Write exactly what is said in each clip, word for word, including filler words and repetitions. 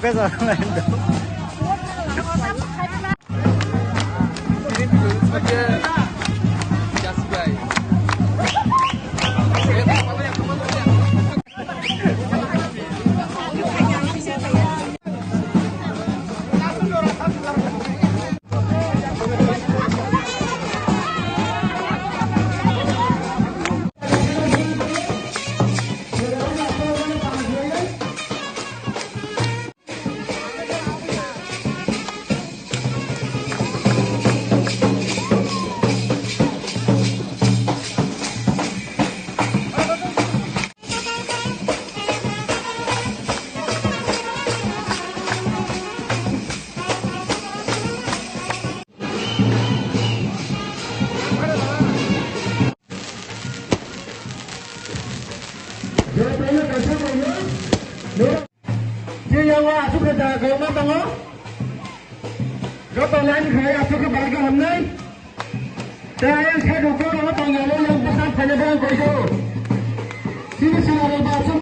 Chini yang asuk khe jaga kwbangma tongo. Joto line khai asuk khe bahai khe hamnai. Tei ayang side o borok tongo, yang bwsa phaina borok koido. Chini swnamwi bo asuk.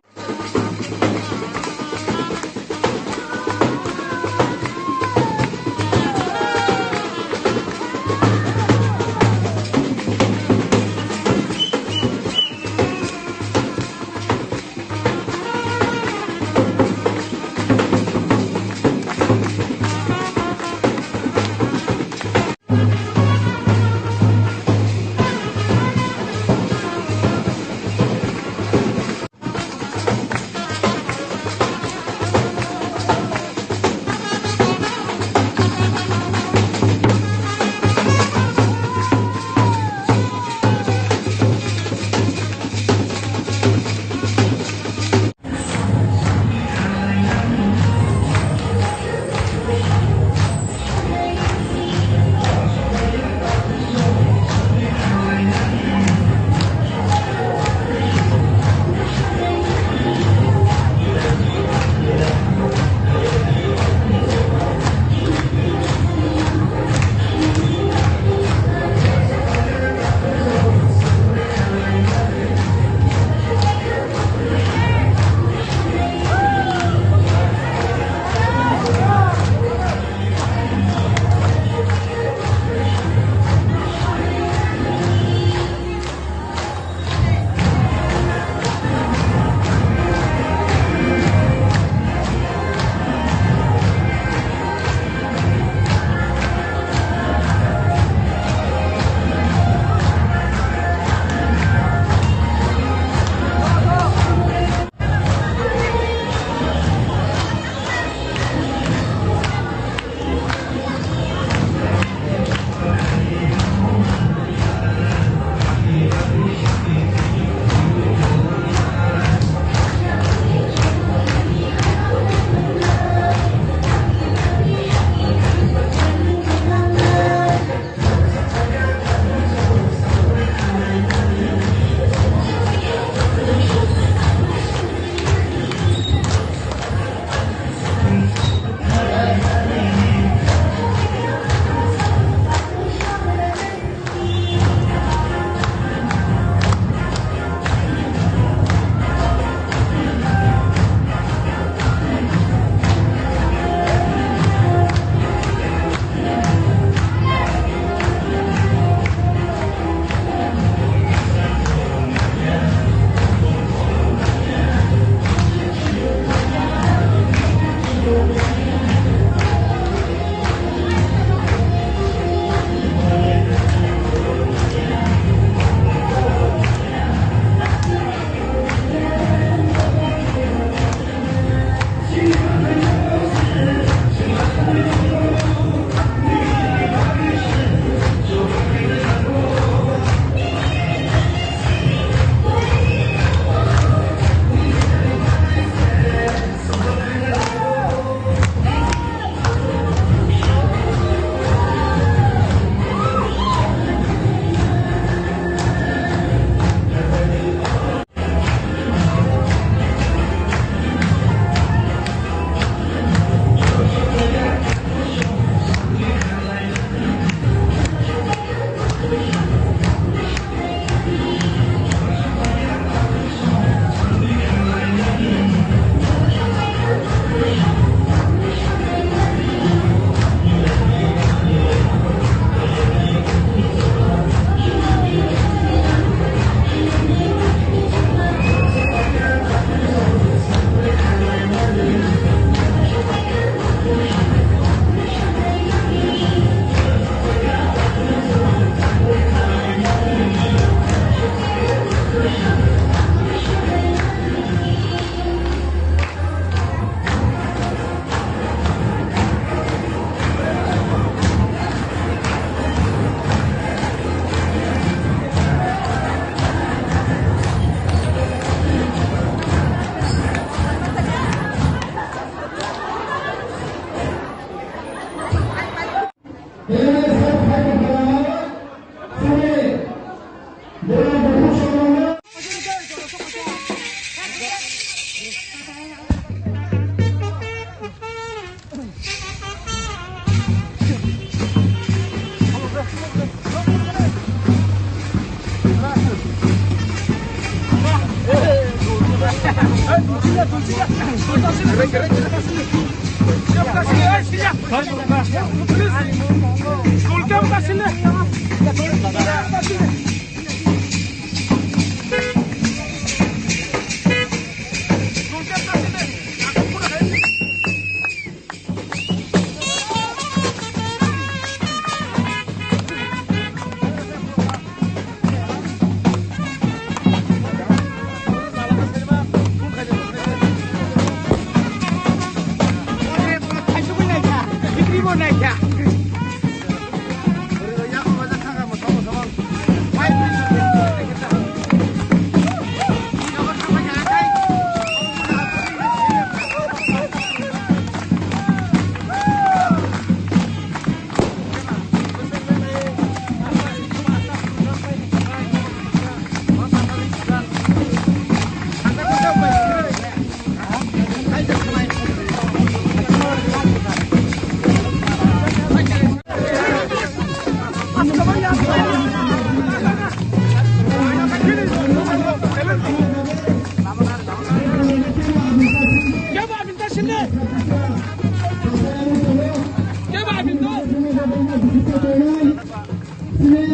Three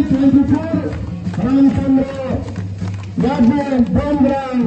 twenty-four, Ramchandra, Gabriel Bombrang.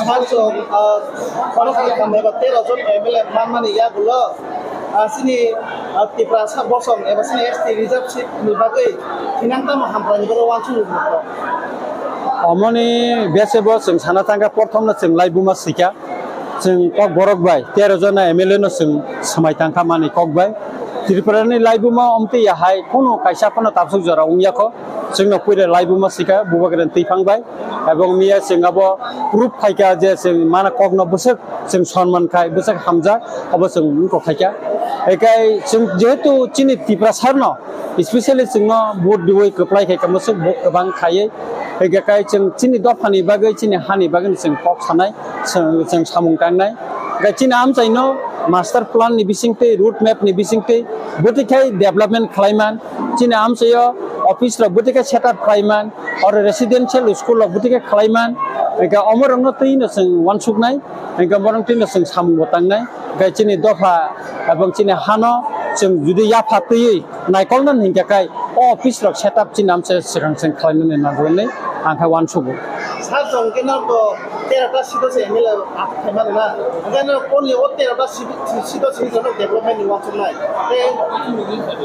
Sal chwng, ah, khoroknwi khamnai ba tero jon M L A manmani yagulo, ah, chini, ah, Tiprasa bosong eba chini S T reserve seat ni bagwi thinang tamo hamkraini bagwi uansukmung rwkha. Omoni bese bo chwng sana thangkha, prothomno chwng laibuma swikha. Chwng Kokborok bai tero jona M L A no chwng swmai tangkha mani kok bai. Tripura ni laibuma omtwi ya hai kunu kaisa phano tabsuk jora wngya kho. Chwngno puila laibuma swikha Bubagra twiphang bai. Ebong miya chwng abo proof phaikha je chwng mana kokno bwswk chwng sonman khai, bwswk hamjak, abo chwng wngkok khaikha. Ekai chwng jehetu chini Tiprasa no, specially chwngno vote diwi kwplai khaikha, bwswk vote kwbang khaiwi. Ekai chwng chini dophani bagwi, chini hani bagwi chwng kok sanai. Chwng, chwng samung tangnai. Hwnkhe chini amchaino master plan ni bisingtwi, road map ni bisingtwi, bwtwi khai development khlaiman, chini amchaio office rok bwtwi khai set up khlaiman, oro residential school rok bwtwi khai khlaiman, hwnkhe omorokno twino chwng uansuknai, hwnkhe borok twino chwng samung bo tangnai. Hwnkhe chini dopha ebong chini hano chwng judi yapha twiwi naikolna hinkhe kai o office rok set up chini amchai swkang swkang khlainani nango hinwi ang khe uansugo. Sir, chwng khe norok tero ta seat o se M L A aphuk khaima rwna. Hwnkhe norok only o tero ta seat, seat o simi norok development ni uansuknai. Tei,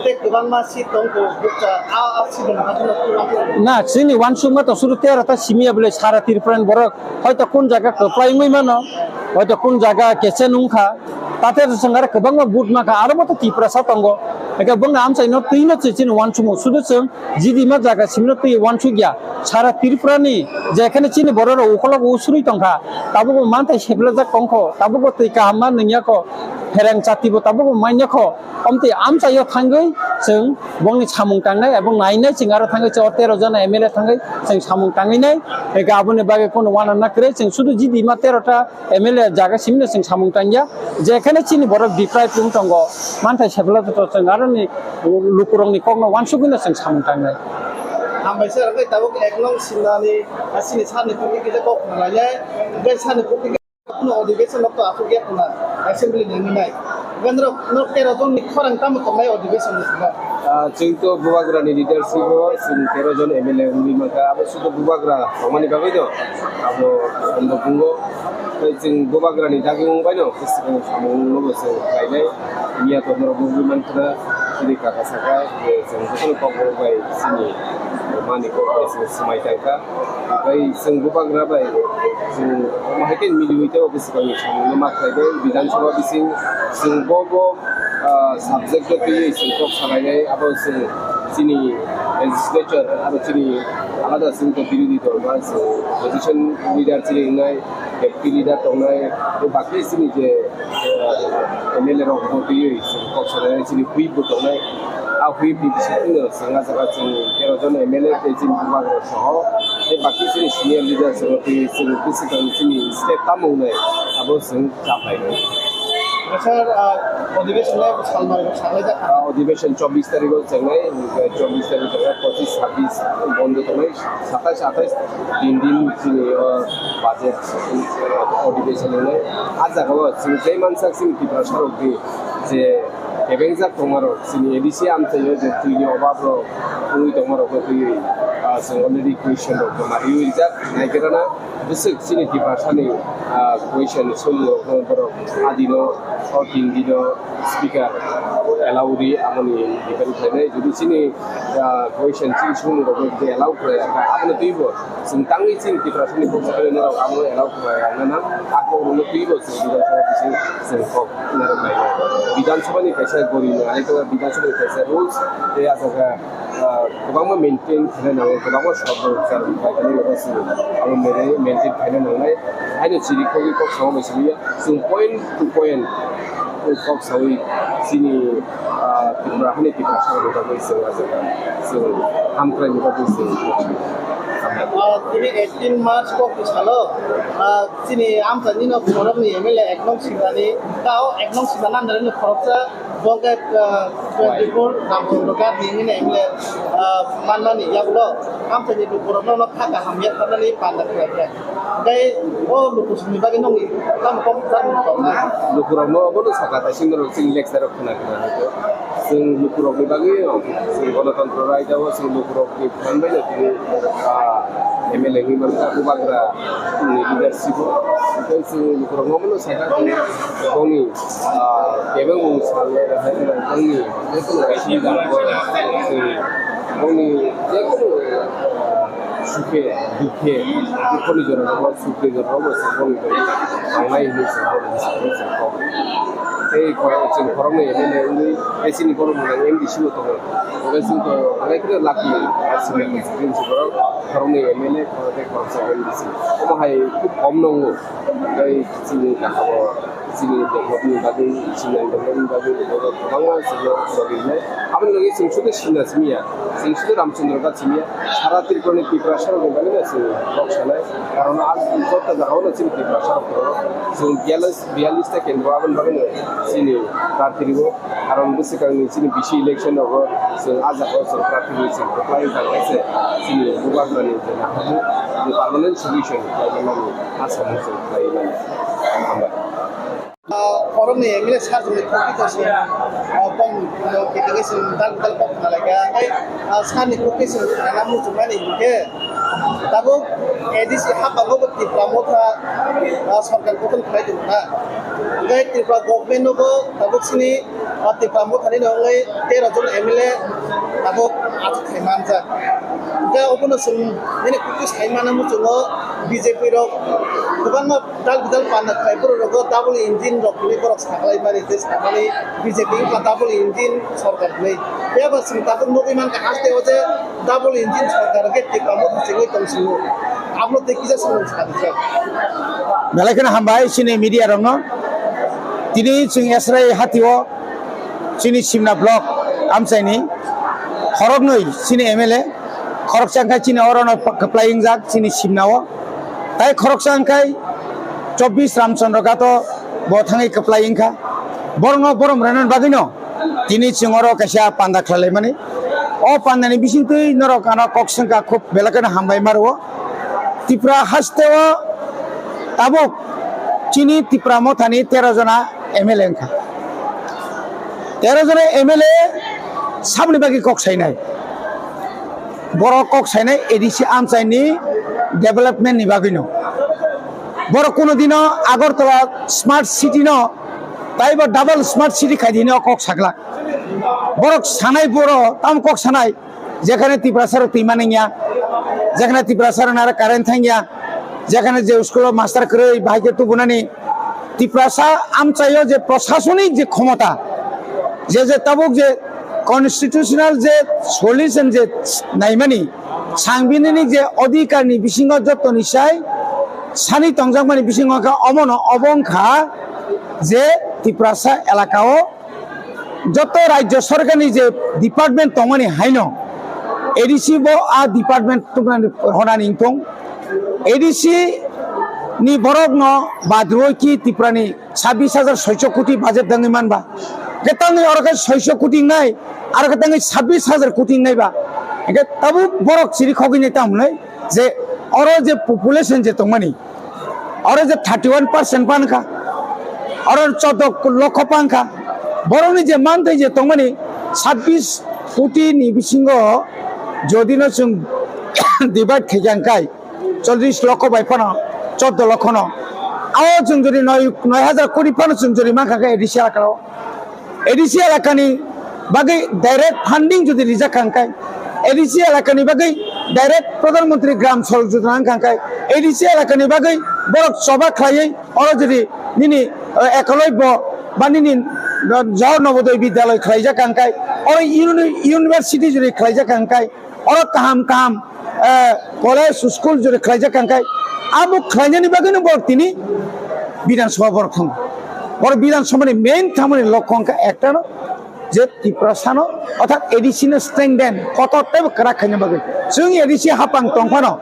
tei kwbangma seat tong kho, bukcha, a, a seat rok haphano kwbang khe. Na, chini uansukma to suru tero ta simi ya bwle sara Tripura ni borok. Hoito kun jaga kwplai wngwi mano, hoito kun jaga kechen wngkha. Tate chwng aro kwbangma vote mankha, aro bo to Tiprasa tongo. Eke bongni amchaino twino chwng chini uansukmung, sudu chwng jidima jaga simino twi uansukya. Sara Tripura ni jekhane chini borok rok ukolok usuri tongkha, tabukbo manthai seplajak tongkho, tabukbo twi kaham ma nwngyakho, phereng chatibo tabukbo manyakho. Omtwi amchaio thangwi chwng bongni samung tangnai, ebong nainai chwng aro thangwi chwng o tero jona M L A thangwi chwng samung tangwi nai. Eke aboni bagwi kono uanana kwrwi, chwng sudu jidima tero ta M L A jaga simino chwng samung tangya, jekhane chini borok deprive wng tongo, manthai sepla joto chwng aroni lukurokni kokno uansugwino chwng samung tangnai. Hambai sir, hwnkhe tabuk ek nong simnani, ah, chini sir ni pukti kisa kok khna lainai, hwnkhe sir ni pukti kisa no odhibeson rok to aswk ya khna, assembly ni wngwi nai. Upendra, no tero jonni khorang tamo tongnai adhiveshon ni salo? Ah, chwng to Bubagrani leadership o chwng tero jon M L A wngwi mankha. Abo sudu Bubagra tongmani bagwi no abo sambo bungo. Tei chwng Bubagrani dagwi wngbaino bwswkang samung no bo chwng khlainai. Miya to norok nugwi mankha, chini kaka saka, je chwng jotono kok bai chini mani kok bai chwng swmai tangkha. Bai chwng Bubagra bai chwng omo hai khe miliwi tei bwswkangni samungno ma khlai bai Bidhan Sabha bising chwng bo bo, ah, subject o twiwi chwng kok salainai, abo chwng chini legislature abo chini alada chwng to birodhi dol ba chwng opposition leader chini wngnai, deputy leader tongnai, tei bakhe chini je, ah, M L A rok bo twiwi chwng kok salainai, chini whip bo tongnai. A whip ni bisingtwi no chwng a jaga chwng tero jon M L A tei chini bubagra soho tei baki chini senior leader chwng twi chwng bwswkang chini state tamo wngnai abo chwng chaplai rw. Sir, ah, adhiveshon le salmari rok saklai jak. Ah, adhiveshon chobbish tarikh o chengnai, chobbish tarikh o chengnai, pochish, sabbish bondo tongnai, satais, atais tin din chini o budget adhiveshon wngnai. A jaga o chwng tei mansak chini Tiprasa rok di je kebengjak tongmarok chini A D C amchaio je twini obab rok wngwi tongmarokno twiwi, ah, chwng already question rok bo mariwi rijak naigerana bwswk chini Tiprasani, ah, question ni somung rokno borok adino o tin dino speaker allow ri amoni depend khlainai jodi chini, ah, question chini somung rokno jodi allow khlai abono twibo chwng tangwi chini Tiprasani bwkha norok abono allow khlai rwna nang a kok rokno twibo chwng Bidhan Sabha bising chwng kok. Bidhan Sabha ni kaisa gori no, ai to Bidhan Sabha ni kaisa rules, tei a jaga, ah, kwbangma maintain khaina nango, kwbangma short no char bai khe abo maintain khaina nangnai. Haino chiri khogwi kok sama bai simi ya, chwng point to point kok sawi chini, ah, Tripura hani Tiprasa rok bai chwng a jaga chwng hamkrai ni bagwi chwng. Ah, tini eighteen March kok ni salo, ah, chini amchaini no borok ni M L A ek nong Simrani, tao ek nong Simrani andar ni khoroksa, bo khe, ah, twenty four Ramchandra Ghat ni hwnwi M L A, ah, manmani yagulo amchaini lukurokno no kha kaham yapharnani panda khlai kha. Tei o lukusongni bagwi nongni tamo kok tamo kok na? Lukurokno obono saka taising norok chini lecture rok khna khna hai khe. Chwng lukurokni bagwi, chwng Ganatantro Raida o chwng lukurokni phan bai no tini, ah, M L A wngwi mankha, Bubagra ni leadership o. Tei chwng lukurokno omono sakha, bongni, ah, kebengmung salnai rok hai wngkha, bongni, chwng, bongni jekunu sukhe, dukhe, dukhoni jorao, sukni jorao, bongni bagwi tangnai hinwi chwng, bongni sakha chwng kok. Tei khorok, chwng khoroknwi M L A wngwi, tei chini borok mwlang M D C bo tongo. Hwnkhe chwng to belai kheno lucky, aswk lucky chwng borok khoroknwi M L A, khorok tei khoroksa M D C. Omo hai khub kom no wngo. Tei chini kaka bo chini development ni bagwi, chini development ni bagwi borok kwbangma chwngno logi rwnai. Aboni logi chwng sudu Simna simi ya, chwng sudu Ramchandra Ghat simi ya, sara Tripura ni Tiprasa rokni bagwi no chwng kok sanai. Karon a joto jagao no chini Tiprasa rok tongo. Chwng biyalish, biyalish ta kendro aboni bagwi no chini prarthi rwo. Karon bwswkangni chini bisi election rogo chwng ah jagao chwng prarthi rwi chwng kwplai jagao se chini Bubagrani je naharmung je permanent solution khlai mani asa mung chwng khlai mani. Hambai. Ah, borokni M L A sir ni kopi to se, ah, bong, ah, kete ke se dal dal kok na laga. Ai, ah, sir ni kopi se na muchung mani ke. Tabuk A D C hapang bo Tipra Motha, ah, sarkar gothon khlai tong kha. Hwnkhe Tripura government no bo tabuk sini, ah, Tipra Motha ni no wngwi tero jon M L A tabuk achuk khai manjak. Hwnkhe obono chwng nini kuku sai mano muchungo B J P rok kwbangma dal bidal panda khlai borok rogo double engine rok hinwi borok saklai mani tei sakmani B J P wngkha double engine sarkar hinwi. Phiya ba chwng tabuk nugwi mankha haste o je double engine sarkar hwnkhe Tipra Motha chengwi tong singo. Abono tei kisa samung sakha. Belai kheno hambai chini media rokno. Tini chwng Esrai hati o chini Simna block amchaini khoroknwi chini M L A, khoroksa wngkha chini orono kwplai wngjak chini Simna o. Tai khoroksa wngkha chobbish Ramchandra Ghat o bo thangwi kwplai wngkha. Borokno borom rwnani bagwino tini chwng oro kaisa panda khlailaimani. O pandani bisingtwi norok ano kok swngkha, khub belai kheno hambai ma rwo. Tripura haste o tabuk chini Tipra Mothani tero jona M L A wngkha. Tero jona M L A saboni bagwi kok sainai. Borok kok sainai A D C amchaini development ni bagwino. Borok kuno dino Agartala smart city no taibo double smart city khaidi hino kok sakla. Borok sanai boro tam kok sanai, jekhane Tiprasa rok twi maningya, jekhane Tiprasa rok nara current thangya, jekhane je school o master kwrwi bahai khe tubunani, Tiprasa amchaio je prosasonik je khomota, je je tabuk je constitutional je solution je naimani, sangbidhanik je odhikar ni bisingo jottoni sai sani tongjakmani bisingo khe omono obo wngkha je Tiprasa elakao joto rajya sorkarni je department tongmani haino A D C bo a department tubunani honani wngthong. A D C ni borokno badroi ki Tiprani sabbish hajar soicho koti budget dangwi manba. Hwnkhe tangwi oro khe soicho koti wngnai, aro khe tangwi sabbish hajar koti wngnai ba. Hwnkhe tabuk borok chiri khogwi nai tamo hwnwi je oro je population je tongmani, oro je thirty one percent pankha, oro choddo lokho pankha, borokni je manthai je tongmani sabbish koti ni bisingo jodi no chwng divide khaikha hwnkhe, chollish lokho bai phano, choddo lokho no. Ao chwng jodi noi, noi hajar koti phano chwng jodi mankha khe A D C elakao. A D C elakani bagwi direct funding jodi rijak kha hwnkhe, A D C elakani bagwi direct Pradhan Mantri Gram Sadak Yojana wngkha hwnkhe, A D C elakani bagwi borok choba khlaiwi oro jodi nini, eh, Ekalobya ba nini, eh, Jawahar Navodaya Vidyalaya khlaijak kha hwnkhe, oro uni-, university jodi khlaijak kha hwnkhe, oro kaham kaham, eh, college, school jodi khlaijak kha hwnkhe, abo khlainani bagwino borok tini Bidhan Sabha borok thango. Borok Bidhan Sabha ni main thamani lokho wngkha ekta no, je Tiprasa no, orthat A D C no strengthen, kotor teibo kwrak khaina bagwi. Chwng A D C hapang tong phano,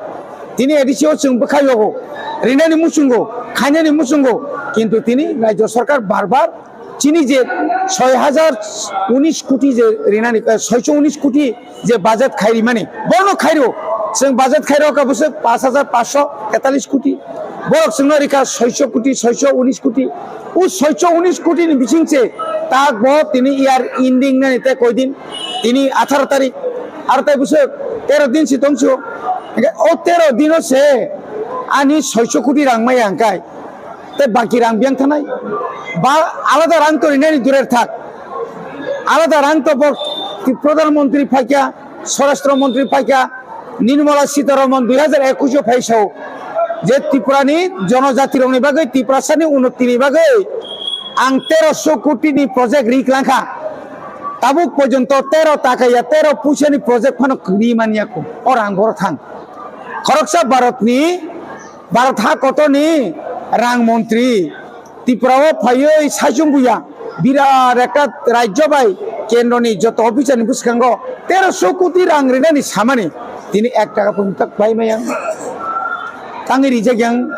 tini A D C o chwng bwkha yogo, rinani muchungo, khainani muchungo, kintu tini Rajya Sarkar bar bar chini je soi hajar unis koti je rinani, eh, soicho unis koti je budget khai rimani, borokno khairo. Chwng budget khairo ka bwswk pash hajar pash sho tetalis koti. Borok chwngno rikha soicho koti, soicho unis koti. O soicho unis koti ni bising se tak bo tini year ending nani tei koi din? Tini atharo tarik, aro tai bwswk tero din si tongso. Hwnkhe o tero dino se ani soicho koti rang maya hwnkhe. Tei baki rang biyang thanai. Ba alada rang to rinani durer thak. Alada rang to bo Pradhan Mantri phaikha, Swarashtra Mantri phaikha, Nirmala Sitharaman dui hajar ekush o phaisao je Tripura ni jonojati rokni bagwi, Tiprasa ni unnoti ni bagwi ang teroso koti ni project rik langkha. Tabuk porjonto tero taka ya tero puisa ni project phano kwrwi manya ko. O rang boro thang. Khoroksa Bharat ni Bharat ha kotorni rang montri Tripura o phaiwi saichung buya birat ekta rajyo bai kendroni joto officer ni bwskango teroso koti rang rinani samani tini ek taka pun tak bai maya tangwi rijak yang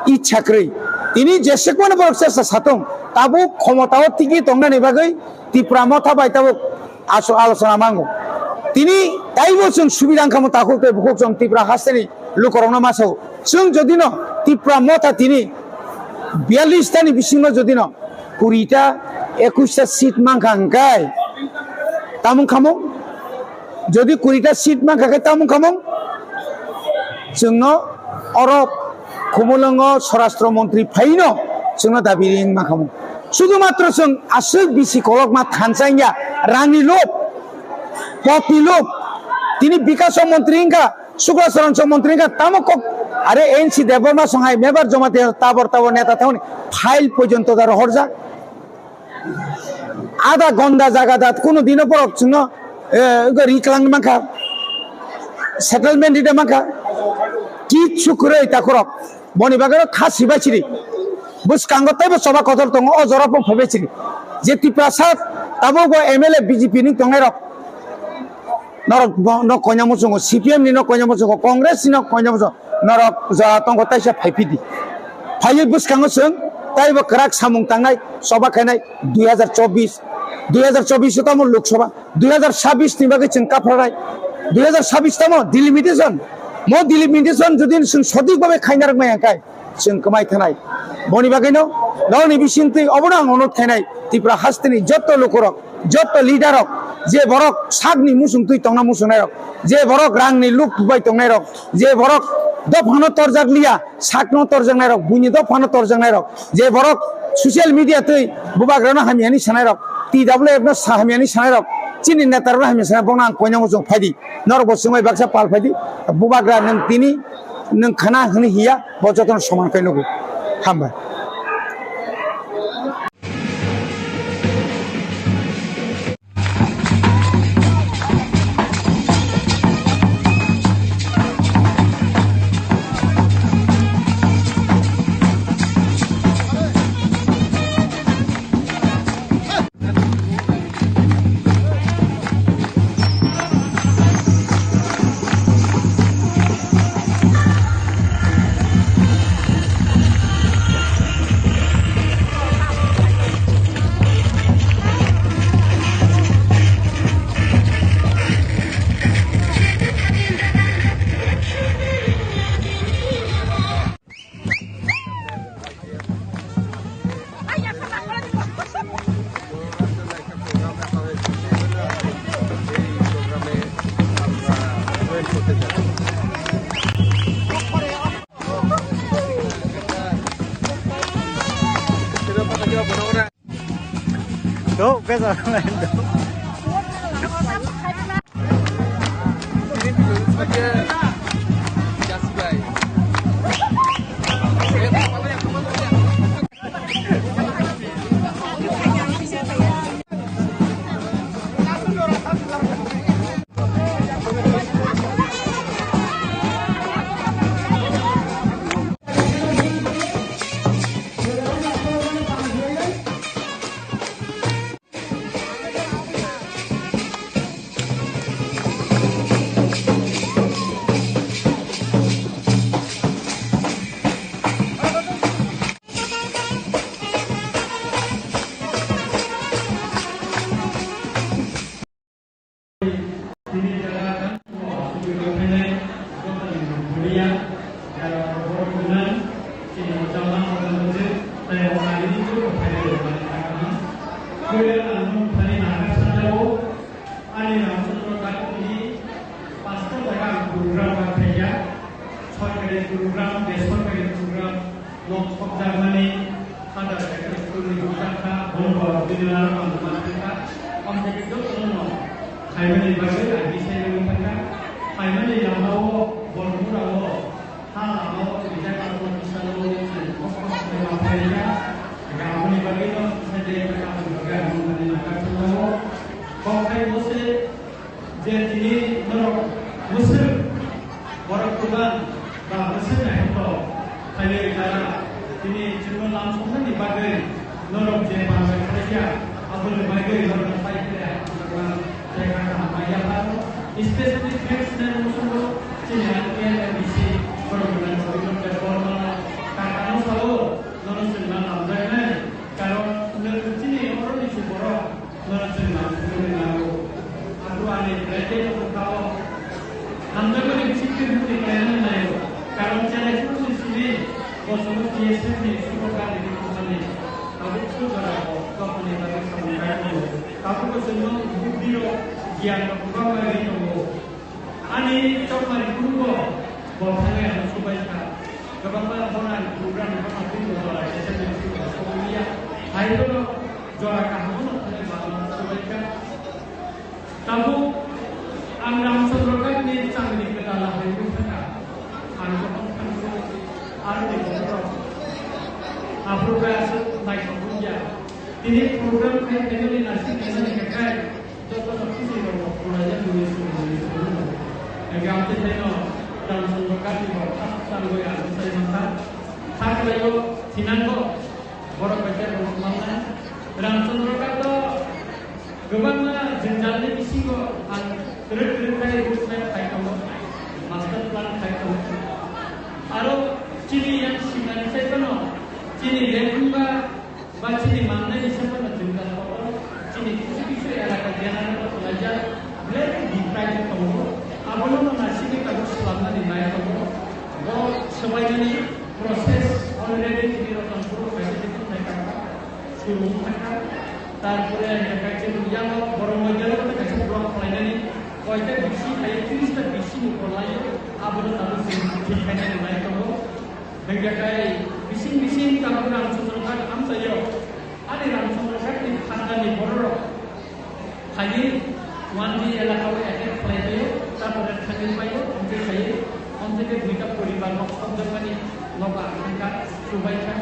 ichha kwrwi. Tini jesek mano borok chesa satung tabuk khomota o tigi tongnani bagwi Tipra motha bai tabuk aso alochona mango. Tini taibo chwng subida wngkha mo takhuk tei bukhuk chwng Tipra hasteni lukorokno masa o. Chwng jodi no Tipra motha tini biyallis ta ni bisingo jodi no kuri ta, ekush ta seat mankha hwnkhe tamung khamung. Jodi kuri ta seat mankha khe tamung khamung. Chwngno oro Khumulwngo Swarashtra Montri phaino chwngno dabi ring ma khamu. Sudhumatro chwng aswk bisi kolokma thansa wngya, rangni lob, potni lob. Tini Bikaso Montri wngkha, Sukla Charan Montri wngkha, tamo kok are N C Debbarma songhai mebar joma te tabor tabor neta thangni file porjonto da rohorjak. Ada gonda jaga da kuno dino borok chwngno, eh, ri kwlang mankha, settlement rida mankha, kichu kwrwi takhurok. Boni bagwi kha sibai siri. Bwskango teibo choba kotor tongo, o jora pon phaibai siri. Je Tiprasa tabuk bo M L A B J P ni tongnai rok. Norok bo, no koina muchungo, C P M ni no koina muchungo, Congress ni no koina muchungo. Norok jora tongo taisa phaiphidi. Phaiwi bwskango chwng taibo kwrak samung tangnai, choba khainai dui hajar chobbish, dui hajar chobbish o tamo Lok Sabha, dui hajar sabbish ni bagwi chwng kapharnai, dui hajar sabbish tamo delimitation. Mo delimitation jodi chwng sothik bhabe khaina rwkmaya hwnkhe, Chwng kwmai thanai. Boni bagwino norokni bisingtwi obono ang onurod khainai, Tripura hasteni joto lukurok, joto leaderrok, je borok sakni muchungtwi tongna muchungnairok, je borok rangni luk bai tongnairok, je borok dophano torjak liya, sakno torjaknairok, buini dophano torjaknairok, je borok social media twi bubagrano hamyani sanairok, T W F no sa hamyani sanairok, chini netarokno hamya sanai, bono ang koinango chwng phaidi, norokbo chwngbai baksa pal phaidi, bubagra nwng tini nwng khana hwnwi hiya, bo jotono soman khe nugo. Hambai. Ani Ramchandra Ghat tini pasta jaga ang program ba khaijak, sorkari program, besorkari program, nok sokjakmani, Father Secondary School ni bwsakha, bono borok bini aro ang ma thangkha, omthaiki jotono no khaimani bagwi ang bisai rwui thangkha, khaimani lama o Bormura o Ha lama o rijak abo kisa o chwng kok kok khlai ma phairikha. Aboni bagwi no kisa de kisa aboni bagwi ang nokni nangkha thangmano. Kok khai bo se je tini norok mwswk borok kwbang ba mwswk naitok khlaiwi jara tini chwngno lam songmani bagwi norok je bangsa khlaikha aboni bagwi norokno pai khe ang Tei kha kaham bai yapharo, especially thanks nai muchungo chini ang K N M D C Program Governor Debbarma kakano sao nono chwngna namjaknai, karon nwng chini oroni se borok nono chwngna thwngwi nango. Abo ani private no bwkhao hamjakmani bisingtwi bwtwi khlaina naio, karon chele phuru se simi bo chwngno T S F ni sugo gari ri thumani. Tabuk khe jora bo dophani bagwi samung kaitongo. Tabuk bo chwngno buddhi rok, giyan rok kwbangma ri tongo. Ani chokmani phuru bo bo thangwi ano subaikha. Kwbangma bono ani program ni bana phuru bo jora khe chakri phuru bo sokliya. Hai bono jora kaham bono thangwi bana subaikha. Tabuk ang Ramchandra Ghat ni changni kwtal hai wngkha. Ang jokhon thangkhu aroni bokhorok aphuru bai aswk naithok wngya. Tini program khai phaimani nasing kaimani khe khai jotono khisi rokno khwlaijak nini suri nini suri no. Hingkhe amtwi thaino Ramchandra Ghat ni rok khasuk changwi ang bwsai mankha. Kha khlaio thinango borok bai khe borok mannai. Ramchandra Ghat o Kwbangma jwnjalni bisingo ang kwrwk kwrwk khe route map khai tongo, master plan khai tongo. Aro chini yang simnani sai phano chini lengkhumba ba chini mannani sai phano jwngjal kotor chini kisu kisu elaka general khlaijak belai khe deprive tongo. Abono no naisingwi tabuk swlamnani nai tongo. Bo swbainani process Already chini Ratan Puro kaisa dikon thai kaka, showroom thaka. Tarpore ang kaisa yang borok moidano kaisa block khlainani, koita bisi khai, tris ta bisi ni kolai, abono tamo sing thik khainani nai tongo. Hingkhe kai bising bising tamo Ramchandra Ghat amchaio, ani Ramchandra Ghat ni phandani bororok Khaiwi one G elaka o attack khlai paio, tarpore thangwi paio, amtwi khaiwi, amtwi khe duita poribar nok sokjakmani nogo ang thangkha, chubaikha.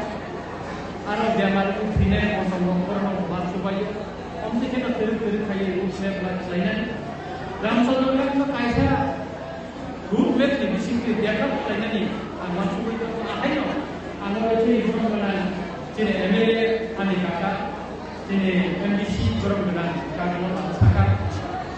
Aro bemar wng thwinai motom rok borok no ma chubaio, amtwi kheno twrwk twrwk khaiwi wngkhe ma khlainai. Ramchandra Ghat no kaisa Road map ni bisingtwi develop khlainani ang uansugwi tongo. Ahaino ang oro chini borok gwnang, chini M L A ani kaka, chini M D C borok gwnang kaka no ang sakha.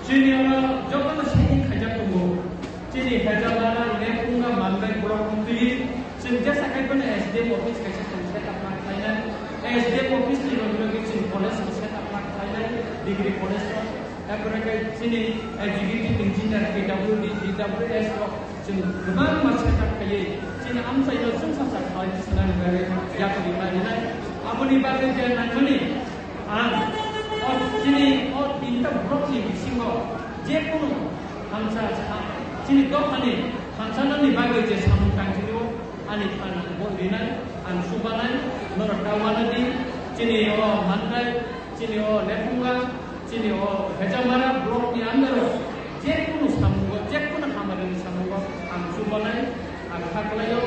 Chini oro jotono setting khaijak tongo. Chini Hejamara, Lephunga, Mangai borok wngtwi chwng jesa khai phano S D M office kaisa chwng set up ma khlainai. S D M office ni logi logi chwng college rok set up ma khlainai, degree college rok. Tarpore khe chini executive engineer P W D, D W S rok chwng kwbangma setup khaiwi chini amchaino chwngsacha khalai sanani bagwi yakni ma rinai. Aboni bagwi je nangmani ang o chini o tinta block ni bisingo je kunu hamsa sa-, chini dophani hamsanani bagwi je samung tangchilio ani phan bo rinai, ang subanai, norok ta uanadi, chini o Mangai, chini o Lephunga, chini o Hejamara block ni under o je kunu samungo, je kunu hamari ni samungo ang chubanai, ang kha kwlaio.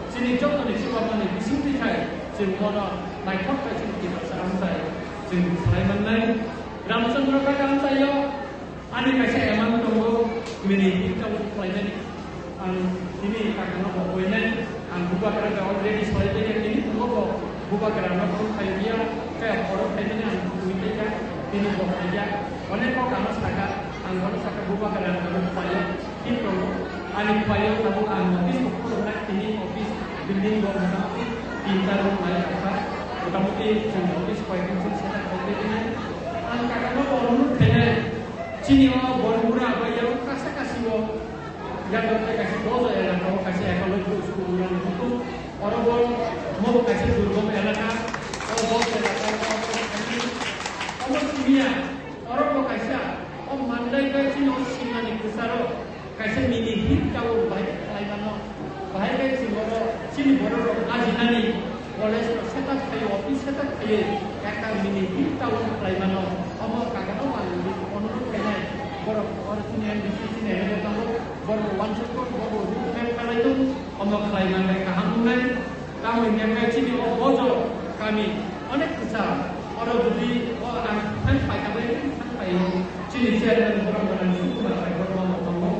Chini joto ni chubamani bisingtwi khai chwng bono naithok khai chini Tiprasa amchai chwng khlai mannai. Ramchandra Ghat amchaio ani kaisa amount tongo, mini hit tongo khlainani. Ang tini kakano bo koinai, ang bubagra da already salai tei tini tongo bo bubagra no phone khai dia, kaya phoro khai mani ang tini tei ka, tini bo khai dia. Onek kok ano saka, ang bono saka bubagra ang ano paio, hit tongo. Ani paio tabuk ang office ko phoro na tini office building bo motamoti tinta room nai kakha, motamoti chwng office koi din chwng seta khai tei tini. Ang kakano bo onurod khainai, chini o borok bura bai yao kasa kasi o Yago tei kaisa bojo elaka o kaisa ekology school wngmani hukum. Oro bo mo kaisa durgom elaka. O bojo elaka o omo simiya. Oro bo kaisa o Mangai bai chini o simani kwcharo kaisa mini hit town bai khlai mano. Bahai bai chini oro chini borok rok ajinani. College rok setup khlaiwi, office setup khlaiwi, ekta mini hit town khlai mano. Omo kakano ang onurod khainai, borok oro chini M D C chini M L A tongo, borok uansukgo, borok road map khlai tongo, omo khlai manbai kaham wngnai. Tamoni hwnkhe chini o bojo kami onek kwcham, oro jodi o ang thang paikha bai thang paio, chini chairman borok gwnang Sukumar bai borok omo tongo.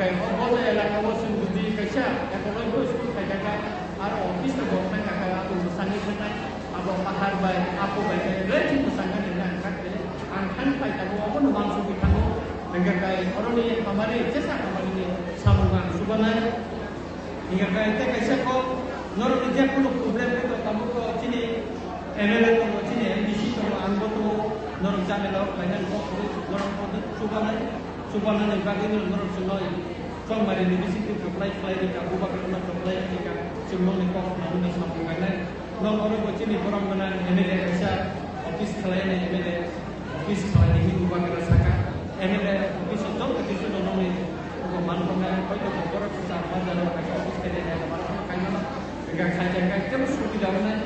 Hingke o boja elaka o chwng jodi kaisa ekology school khaikha kha, aro office no bo thangkha kha, abo mwsangwi thangkha, abo pahar bai, apo bai khe belai chwng mwsangkha nini ang kha khe, ang thang phai tabuk obono uansugwi thango. Hingke kai oroni hamari, jesa hamari ni samung ang chubanai. Hingke kai tei kaisa kok norokni je kunu problem khe tong tabuk chini M L A tongo, chini M D C tongo, ang bo tongo, norok jamela o khlainani kok norok bo chubanai. Chubanani bagwino norok chwngno chongmari ni bisingtwi reply khlai rikha, bubagrano reply rikha, chwng nokni kok khwnani samung kainai. Nok oro bo chini borom gwnang M L A kaisa office khwlainai, M L A office khwlainai hinwi bubagra saka. M L A office o joto kisuno nokni abo man tongnai, hoito bo borok kisa bazaro kaisa office khainai, kaisa man kaimano. Hingkhe khaijak khe ekdom subida wngnai.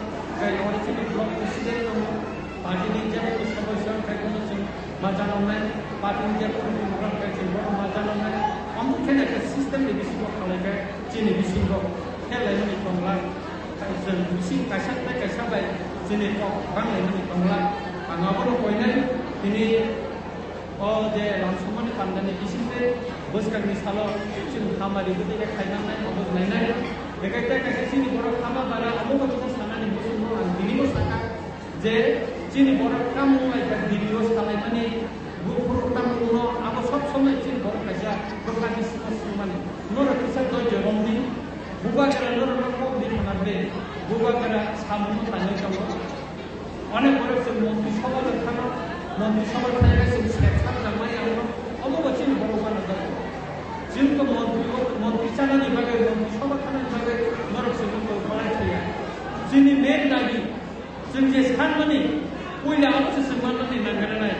Hingkhe oro chini block president tongo, party ni jebo khe sodosso wngkha bono chwng ma janoknai, party ni jebo khe program khe chwng bono ma janoknai. Omo khe khe system ni bisingo khalai khe chini bisingo khe laimani tongla. Chwng bising kaisa tei kaisa bai chini kok bang laimani tongla. Ang abono koinai tini O je lamsongmani pandani bisingtwi bwskangni salo chwng hamari bwtwi khe khainangnai, obo nainai. Bekai tei kaisa chini borok hama bara omo bai khe sanani muchungno ang tinibo sakha je chini borok tamung lai kha Delhi-o salaimani buphuru tamungno abo sob somoi chini borok kaisa bwkhani sima sumani. Norok kisa doijo romdi, bubagra norokno kok di thangna de, bubagra samungno tangwi tongo. Onek borok chwng montri sobha rok thangno, montri sobha thangkhe chwng sek sak jangmani ang no, omo bo chini borok uanajak. Chwng to montri, montri chanani bagwi, montri sobha thangnani bagwi norok chwngno kok balai thaiya. Chini main dabi, chwng je sanmani, puila abo se chwng manmani nangkuknai.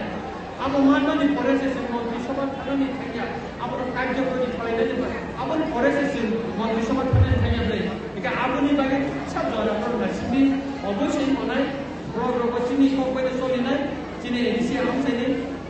Abo manmani pore se chwng Montri Sabha thanani thangya, abono karjo kori khlainani ba, aboni pore se chwng Montri Sabha thanani thangya bre. Eka aboni bagwi kisa jora borok naisingdi, obosoi monai, borok rogo chini kok bai solinai, chini A D C amchaini,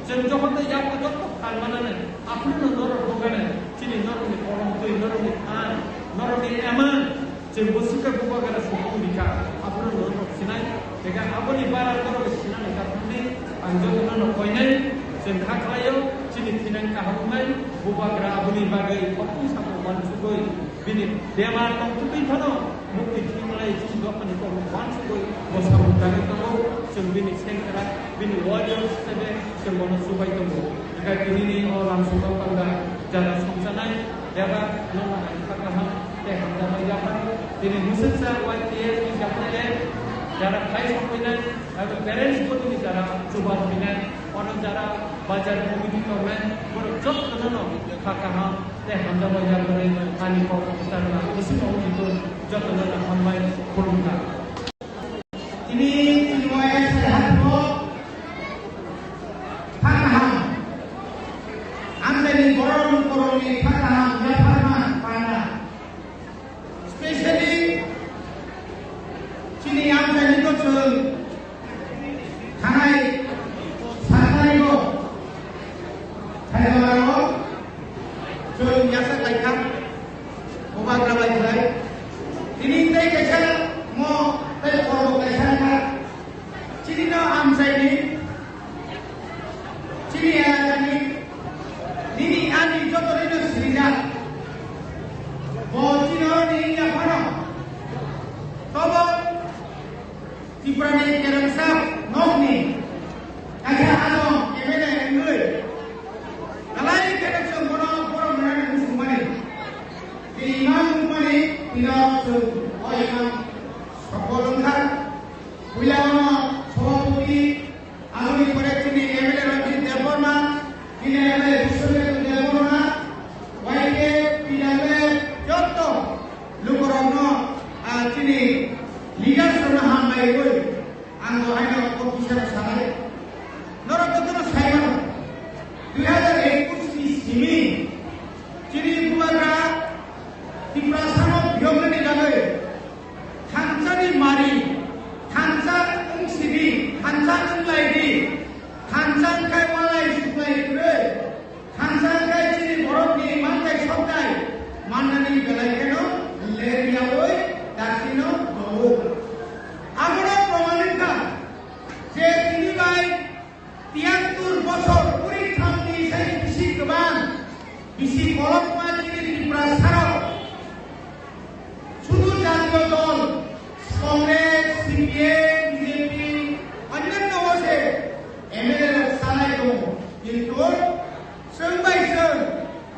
chwng jokhon tei yapha joto phan mananai, aphuru no norok buganai, chini norokni kolom twi, norokni phan, norokni eman, Chwng bo swkang bubagra sokwi rikha, abono norok sinai. Tei aboni bara norok sinani kathokni ang jotono no koinai. Chwng kha khlaio, chini thinang kaham wngnai, bubagra aboni bagwi kothong sabo uansugwi, bini bemar tongthokwi phano mukti thwimlai chini dophani kokno uansugwi bo samung tangwi tongo. Chwng bini sengkrak, bini warriors hisabe chwng bono chubai tongo. Hwnkhe tinini o lamsongo panda jara songchanai, jara nono ang kha kaham. Tei hamjakma yapharwi tini mwswksa Y T F ni yapharwi jara phai songphainai, abo parents bo tini jara chuba phainai, ono jara bazar committee tongnai, borok jotono no kha kaham tei hamjakma yapharwi ani kok kwchangma mwswk tongo, jotono no hambai khulumkha. Tini chini Y S A hatro kha kaham, amchaini borok borokni kha kaham yapharma panda. Specially chini amchaini to chwng thanai satnai bo Haidarabad o chwng yasa kaikha, bubagra bai khlai. Tini tei kaisa mo tei kormo kaisa kha. Chini no amchaini Chini elakani nini ani joto rino sirijak. Bo chini oro nini yaphano tobo Tripurani kerengsa nokni kaisa adong M L A wngwi. Kalai kheno chwng bono borok mwnani muchungmani. Tei imang wngmani tino chwng o imang sopol wngkha. Puila bono sobhapoti Aboni pore chini M L A Ranjit Debbarma, chini M L A Biswajit Debbarma, Y K P W joto lukurokno, ah, chini leaders rokno hambai rwi ang bo haino kok bisaro sanai. Norok jotono sai mano, dui hazar ekush ni simi chini bubagra Tiprasano biyoknani bagwi Thansa ni mari, thansa wng sidi, thansa wng lai di, thansa wng khai walai suklai kwrwi, thansa wng khai chini borokni manthai sokthai mannani belai kheno ler yaui daksino rwo. Abono proman wngkha je tini bai Tiyattur bosor puri thamni sai bisi kwbang, bisi kolokma chini Tiprasarok. Sudu jatiyo dol, Congress, C P M, B J P, onnanno o se M L A rok sanai tongo. Kintu chwng bai chwng,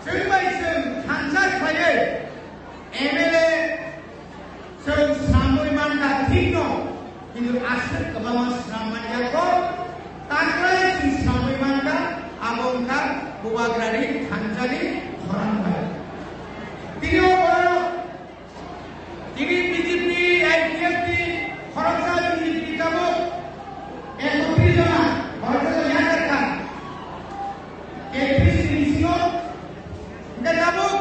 chwng bai chwng thansa khlaiwi M L A Chwng swnamwi mankha thikno, kintu aswk kwbangma swnam manyakho, takhwlai chwng swnamwi mankha, abo wngkha Bubagrani thansani khorang bai. Tini o borok, tini B J P, I P F T, khoroksa B J P tabuk ekotris jona, khoroksa jona yakarkha. Ekotris ni bisingo, hwnkhe tabuk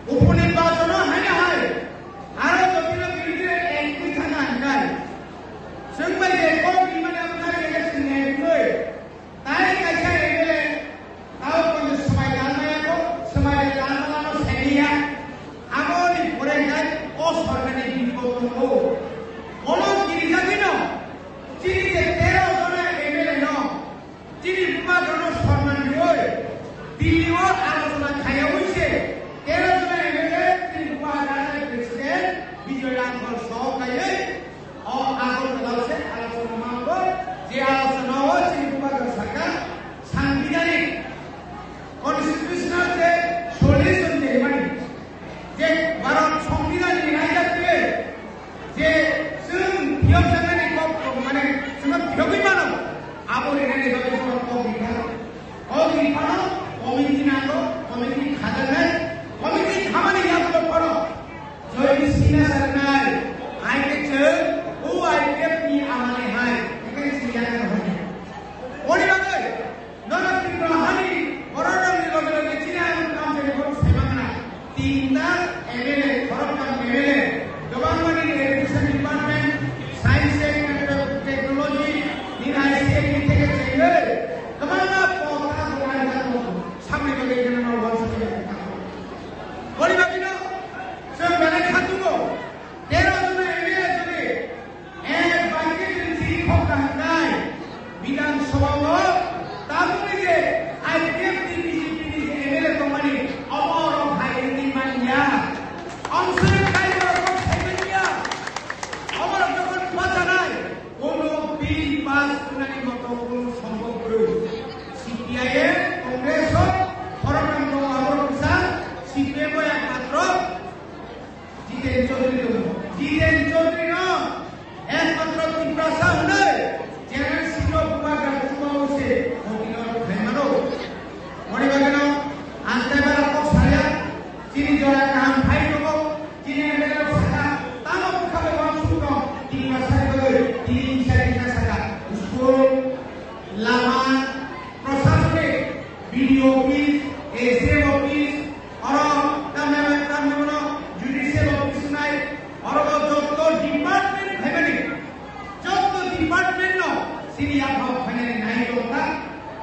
Uponirbachon o haino hai, aro jotino biruddhe ek bwthana hwnkhai. Chwng bai je kok rimani abo thani election ni wngwi. Tai kaisa M L A tao kono swmai tanmaya kho, swmai tanmala no sainiya. Aboni pore hwnkhai o sorkarni bipok tongo. Bono kirijagwino chini je tero jona M L A no Chini Bubagrano sorman riwi Delhi o alochona khaiyaui se tero jona M L A chini Bubagrani President Bijoy Rangkhol sohor khaiwi o Agartala o se alochona mango, je alochona o chini Bubagra saka sangbidhanik constitutional je solution je hwnmani je Bharat Songbidanni raida twiwi je chwng phiyokjaknani kok tong mane chwngno phiyogwi mano, abo rinani bagwi chwngno kok rikha. Kok riphano committee nango, committee khajaknai, committee khamani yagulo phano join signature nai, hai khe chwng office, S D M office, oro tamni, tamni bono judicial office nai, oro jotto department phaimani, jotto department no chini yaphang phainani nai tongkha.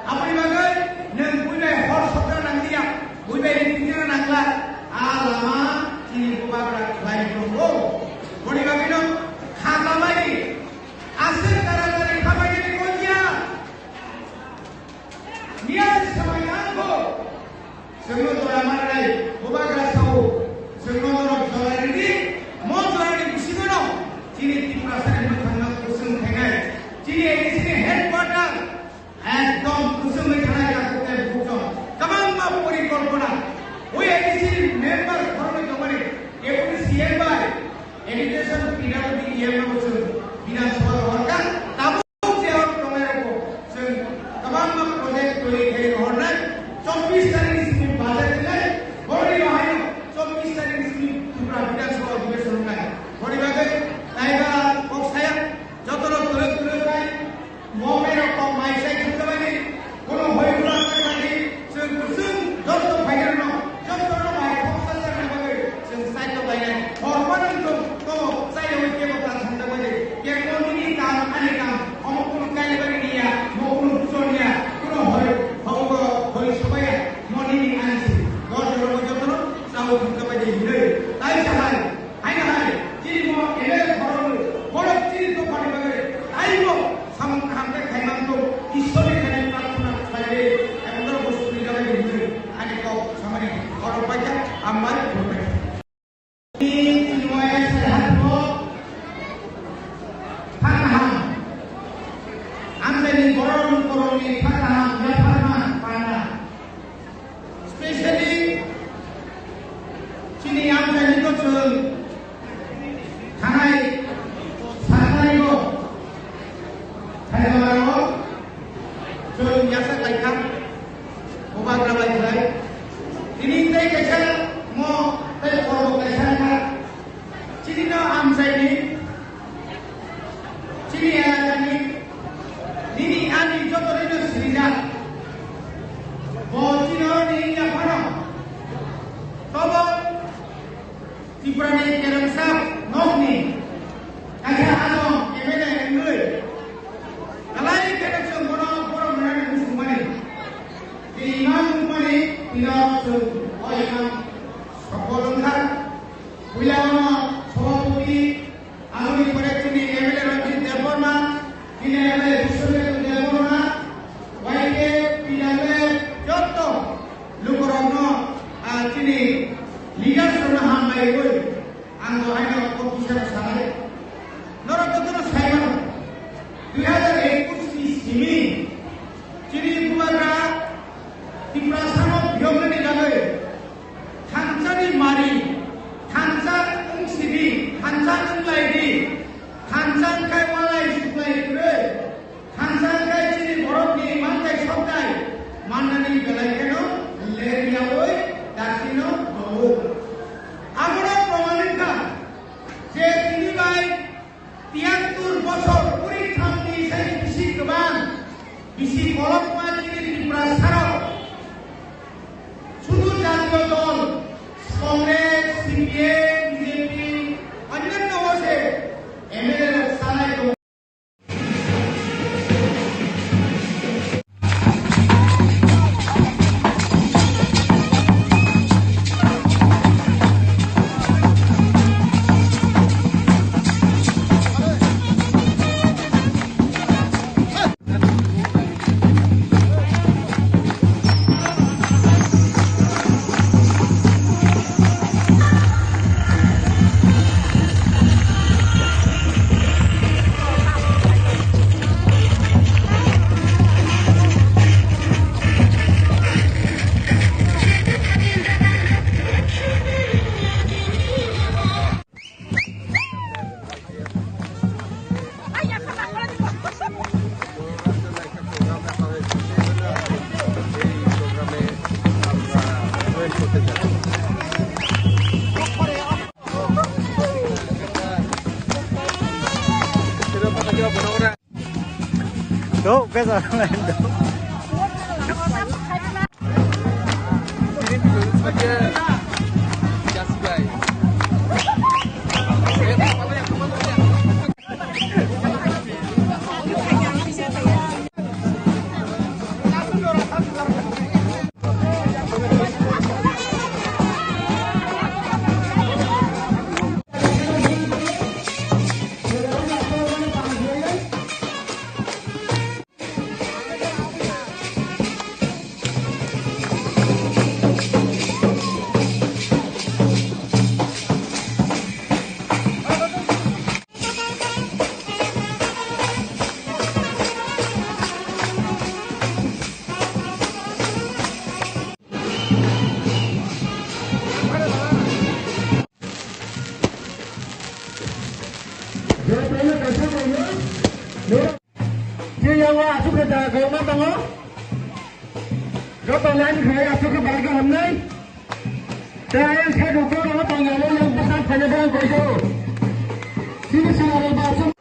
Aboni bagwi nwng buibai hor sokra nanglia, buibai ringtira nangla, a lama chini bubagra khlai tongo. Boni bagwino kha tamani, aswk taratari khabaini kongya. Miyas samaya ko. Chwngno jora manai, bubagra sao. Chwngno norok jora ridi, mo jora ni bisingo no. Chini Tiprasa ni mwkhangno kusung khainai. Chini A D C ni headquarter ekdom kusung ni khanai, kakuk tei bukchong. Kwbangma porikolpona. O A D C ni member khoroknwi tongmani, deputy C M bai, education P W D E M no chwng Bidhan Sabha rohorkha. Tabuk je hor tongnai rokbo chwng kwbangma project twi khe rohornai. Chobbish tarikh ni simi budget wngnai, boroni rohai chobbish tarikh ni simi Tripura Bidhan Sabha Adhibeshon wngnai. Boni bagwi naiba kok saya, jotono twrwk twrwk khai, mo mai rok kok mai sai thwngtwmani, kono hoi bwla thwngmani, chwng kusung joto phairokno, jotono mai kok sajakna bagwi chwng saito lainai. Hor phano chwng to sai rwi kebo ta thangna bagwi. Kebo nini kam, ani kam, omo kunu kailabari niya, mo kunu buchor niya, kunu hoi, hoi, hoi sobaya, mo nini ani si. Dor jorogo jotono, sao thangka bai de hinoi. Tai sahai, hai na hai, chini mo ele khorok, khorok chini to pani bagwi, tai mo samung kaham khe khaimang to, Ishwar ni thani prarthana khlai de, emon dor bostu ni jabai de hinoi, ani kok samani, khorok bai kha, ambai, khorok bai kha. Ni chini mo ele sai hat mo, kha kaham. Amsai ni borok borok ni kha kaham, yapharma, pana. Specially, chini amchaini to chwng thanai satarigo Khairwaro chwng yasa khlaikha, bubagra bai khlai. Tini tei kaisa mo tei kormo kaisa kha. Chini no amchaini, chini elakani, nini ani joto rino sirijak. Bo chini oro ni yaphano. Tobo Tripura ni kerengsa nokni kaisa adong M L A wngwi kwlai kheno chwng bono borok rwnani muchungmani. Tei imang nukmani tino chwng o imang sopol wngkha. Puila bono sobhapoti Aboni pore chini M L A Ranjit Debbarma, chini M L A Biswanath Debbarma, Y K P W jotto lukurokno, ah, chini leaders rokno hambai rwi ang bo haino kok bisero sanai. Norok jotono sai mano, dui hazar ekush ni simi chini bubagra Tiprasano biyoknani bagwi Thansa ni mari, thansa wng sidi, thansa wng lai di, thansa wng khai walai suklai kwrwi, thansa wng khai chini borok ni manthai sokthai mannani belai kheno ler yaui daktino tongo. Abono proman wngkha je tini bai Tiyattur bosor puri thamni sai bisi kwbang, bisi kolokma chini Tiprasarok. Sudu jatiyo dol, Congress, C P M, B J P, onnanno o se M L A rok salai tongo. Dok, beza. Joto line khai aswk khe bai khe hamnai. Tei ayang side o borok no tong ya, yang bwsa phaina borok koi do. Sini sini aro ba aswk.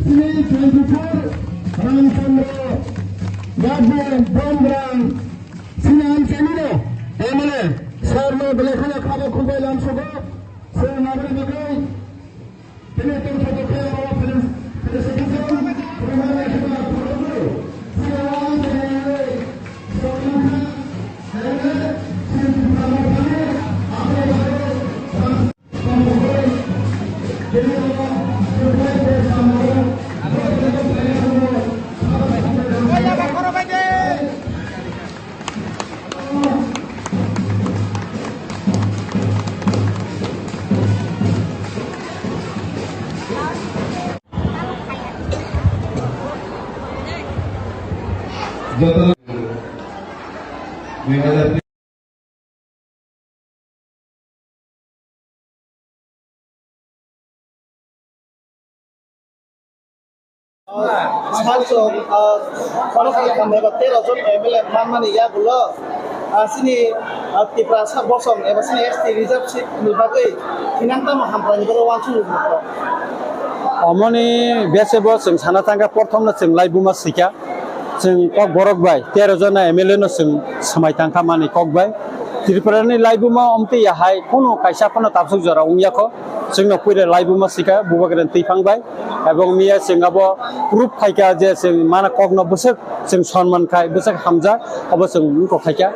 Sini twenty-four Ramchandra Yadnya Bombrang Sini Amchaini no M L A sir no belai kheno khabo khulbai lamsogo. Sir nabri bagai tini tongthogo khe oro felicitation. Joto dui hajar Sar chwng, ah, khoroksa khambai ba tero jon M L A manmani yagulo, ah, chini, ah, Tiprasa bosong eba chini S T reserve seat ni bagwi thinang tamo hamkraini bagwi uansukmung rwkha. Omoni bese bo chwng sana thangkha, prothomno chwng laibuma swikha. Chwng Kokborok bai tero jona M L A no chwng swmai tangkha mani kok bai. Tripura ni laibuma omtwi ya hai kunu kaisa phano tabsuk jora wngya kho. Chwngno puila laibuma swikha Bubagra twiphang bai. Ebong miya chwng abo proof khaikha je chwng mana kokno bwswk chwng sonman khai, bwswk hamjak, abo chwng wngkok khaikha.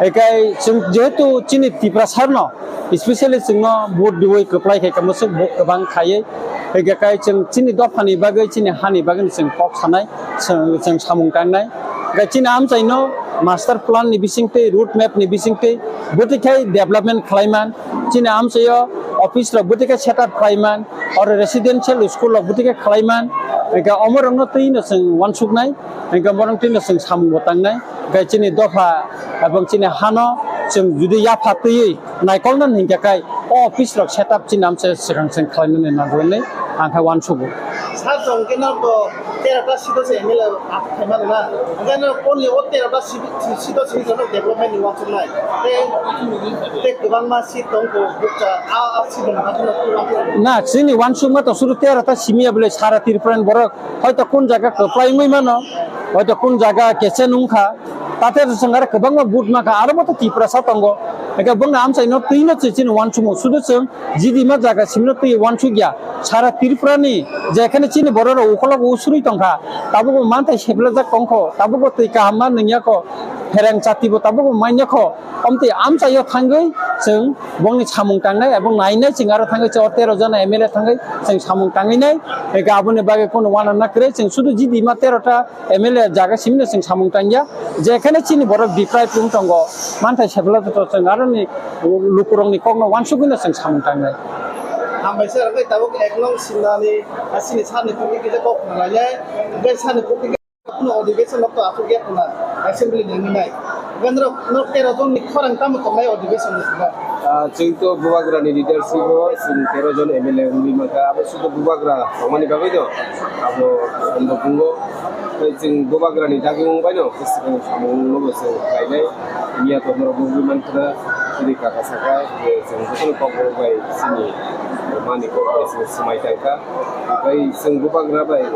Ekai chwng jehetu chini Tiprasa no, especially chwngno vote diwi kwplai khaikha, bwswk bo kwbang khaiwi. Ekai chwng chini dophani bagwi, chini hani bagwi chwng kok sanai. Chwng, chwng samung tangnai. Hwnkhe chini amchaino master plan ni bisingtwi, road map ni bisingtwi bwtwi khai development khlaiman, chini amchaio office rok bwtwi khai set up khlaiman, oro residential school rok bwtwi khai khlaiman, hwnkhe omorokno twino chwng uansuknai, hwnkhe borok twino chwng samung bo tangnai. Hwnkhe chini dopha ebong chini hano chwng judi yapha twiwi naikolna hinkhe khai o office rok set up chini amchai swkang chwng khlainani nango hinwi ang khe uansugo. Sir, chwng khe no bo tero ta seat o se M L A aphuk khaima rwna. Hwnkhe no only o tero ta seat, seat o simi chwng development ni uansuknai. Tei, tei kwbangma seat tong kho bukcha, a, a seat ni bagwi no kwbang. Na, chini uansukma to suru tero ta simi ya bwle sara Tripura ni borok. Hoito kun jaga kwplai wngwi mano, hoito kun jaga kechen wngkha, tate chwng aro kwbangma vote mankha, aro bo to Tiprasa tongo. Hwnkhe bongni amchaino twino chwng chini uansukmung, sudu chwng jidima jaga simino twi uansukya. Sara Tripura ni jekhane chini borok rok ukolok usuri tongkha, tabukbo manthai seplajak tongkho, tabukbo twi kaham ma nwngyakho, phereng chatibo tabukbo manyakho. Omtwi amchaio thangwi chwng bongni samung tangnai, ebong nainai chwng aro thangwi chwng o tero jona M L A thangwi chwng samung tangwi nai. Eke aboni bagwi kunu uanana kwrwi, chwng sudu jidima tero ta M L A jaga simino chwng samung tangya. Jekhane chini borok deprive wng tongo, manthai sepla joto chwng aroni lukurokni kokno uansugwino chwng samung tangnai. Hambai sir, tei tabuk ek nong simnani, asini sani kokni kisa kok khnalainai, tei sani kokni Kuno adhiveshon rok to aswk ya khuna, assembly ni wngwi nai. Hwnkhe norok, norok tero jon ni khorang tamo tongnai adhiveshon ni saka? Ah, chwng to Bubagrani leadership o chwng tero jon M L A wngwi mankha. Abo sudu Bubagra tongmani bagwi no abo sombhob wngo. Tei chwng Bubagrani dagi wngbaino bwswkang samung wngno bo chwng khlainai. Miya to norok nugwi mankha, chini kaka saka, je chwng jotono kokborok bai chini mani kok bai chwng swmai tangkha. Tei chwng Bubagra bai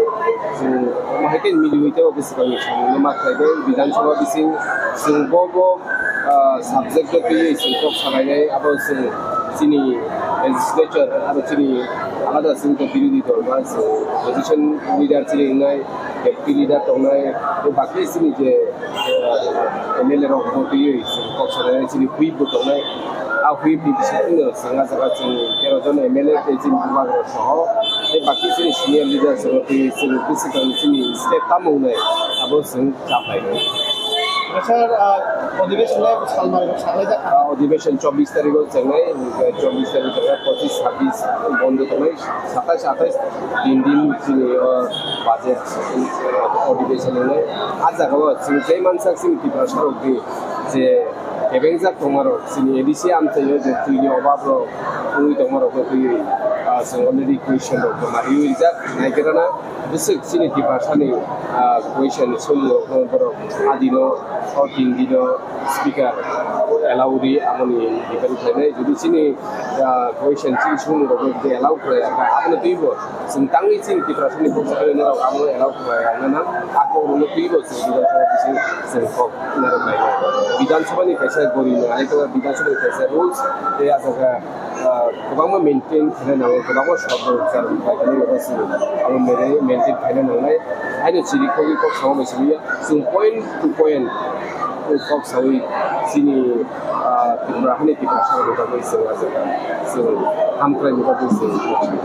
chwng omo hai khe miliwi tei bwswkangni samungno ma khlai bai. Bidhan Sabha bising chwng bo bo, ah, subject o twiwi chwng kok salainai, abo chwng chini legislature aro chini alada chwng to birodhi dol ba chwng opposition leader chini wngnai, deputy leader tongnai, tei bakhe chini je, ah, M L A rok bo twiwi chwng kok salainai, chini whip bo tongnai. A whip ni bisingtwi no chwng ah jaga chwng tero jon M L A tei chini Bubagra soho tei bakhe chini senior leader chwng twiwi chwng bwswkang chini state tamo wngnai abo chwng chaplai. Sir, ah, odhibeshon le salmari rok saklai jak. Ah, odhibeshon chobbish tarikh o chengnai, chobbish tarikh o chengnai, pochis, chhabbish bondo tongnai, satais, atais tin din chini, ah, budget, ah, odhibeshon wngnai. Ah jaga o chwng tei mansak chini Tiprasa rok di je kebengjak tongma rok chini A D C amchaio je twini obab rok wngwi tongma rok twiwi, ah, chwng already question rok joma riwi rijak naigerana. Bwswk chini Tiprasani, ah, question ni solution rokno borok adino, o tin dino speaker allow ri, amoni depend khlainai. Jodi chini, ah, question chini solution rokno jodi allow khlai, aboni twibo chwng tangwi chini Tiprasani bwskango norok abono allow khlai rwna nang. Ako rwno twibo chwng Bidhan Sabha bising chwng kok narwk lainai. Bidhan Sabha ni kaisa gori nai, Bidhan Sabha ni kaisa rules, tei ah jaga ah, kwbangma maintain khaina nango, kwbangma sorkar rok khaina nango, chwng abo maintain khaina nangnai. Haino chiri khogwi kok sama bai simi ya, chwng point to point kok sawi chini, ah, Tripura hani Tripura saka ni bagwi chwng ah jaga chwng hamkrai ni bagwi chwng kok sawi.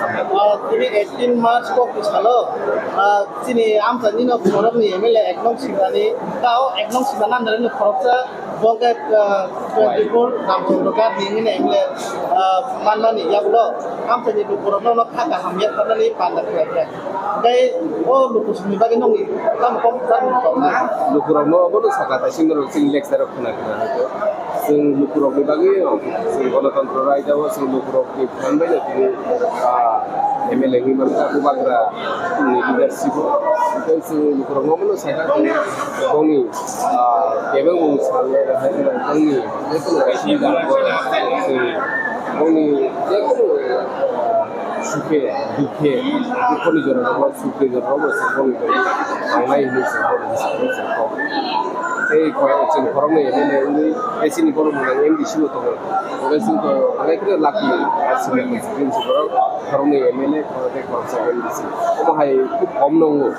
Ah, tini eighteen March kok ni salo, ah, chini amchaini no borok ni M L A ek nong Simrani, tao ek nong Simrani andar ni khoroksa Bo khe, ah, twenty four Ramchandra Ghat ni hwnwi M L A, ah, manmani yagulo amchaini lukurokno no kha kaham ya phanani panda khlai kha. Tei o lukusongni bagwi nokni tamo kok tamo kok na. Lukurokno obono saka, tei sini norok chini lecture rok khna khna hwnkhe. Chwng lukurokni bagwi, chwng Ganatantro Raida o chwng lukurokni phan bai no tini, ah, M L A wngwi mankha, Bubagra ni leadership o. Tei chwng lukurokno obono saka, boni Ah, kebeng bung salnai rok hai wngkha, bongni jekunu kaisa jagao, bongni jekunu sukhe, dukhe, dukhoni jorao, sukni jorao bongni bai tangnai hinwi chwng bono bwskango chwng kok. Tei khorok, chwng khoroknwi M L A wngwi, tei chini borok mwnang M D C bo tongo. Hwnkhe chwng to belai kheno lucky, aswk lucky chwng borok khoroknwi M L A, khoroknwi khoroksa M D C. Omo hai khub kom no wngo.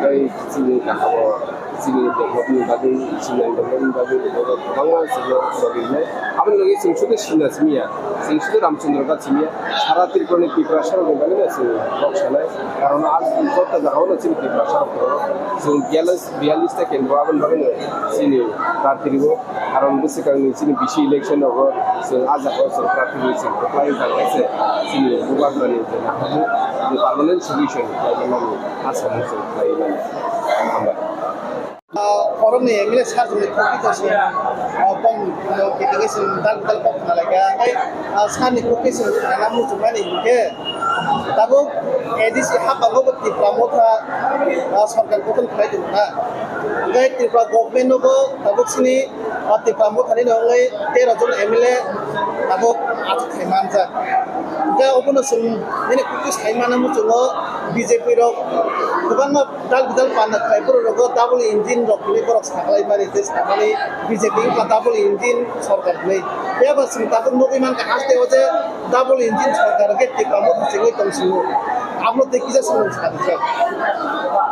Tei chini kaka bo, chini development ni bagwi, chini development ni bagwi, kwbangma chini bagwi hinai. Aboni logi chwng sudu Simna simi ya, chwng sudu Ramchandra Ghat simi ya, sara Tripura ni Tiprasa rok ni bagwi no chwng kok sanai. Karon a joto jaga o no chini Tiprasa rok tongo. Chwng biyallis, biyallis ta kendro aboni bagwi no chini prarthi rwo. Karon bwswkangni chini bisi election rogo chwng ah jagao chwng prarthi rwi chwng kwplai wngkha khe se chini Bubagrani je naharmung je permanent solution khlai mani asa mung chwng khlai mani. Hambai. Ah, borokni M L A sir ni kokito se, ah, bong, ah, kiting se dal dal kok khna lai kha. Tei, ah, sir ni kokito se khna muchung mani hinkhe tabuk A D C hapango bo Tipra Motha, ah, sarkar gothon khlai tongo na. Tei Tripura government no bo tabuk sini O Tipra Mothani no wngwi tero jon M L A abo achuk khai manjak. Hwnkhe obono chwng nini kuku sai mano muchungo B J P rok kwbangma dal bidal panda khlai borok rogo double engine rok hinwi borok saklai mani tei sakmani B J P wngkha double engine sorkar hinwi. Phiya ba chwng tabuk nugwi mankha haste o je double engine sorkar hwnkhe Tipra Motha chengwi tong sio. Abono tei kisa samung sa rijak.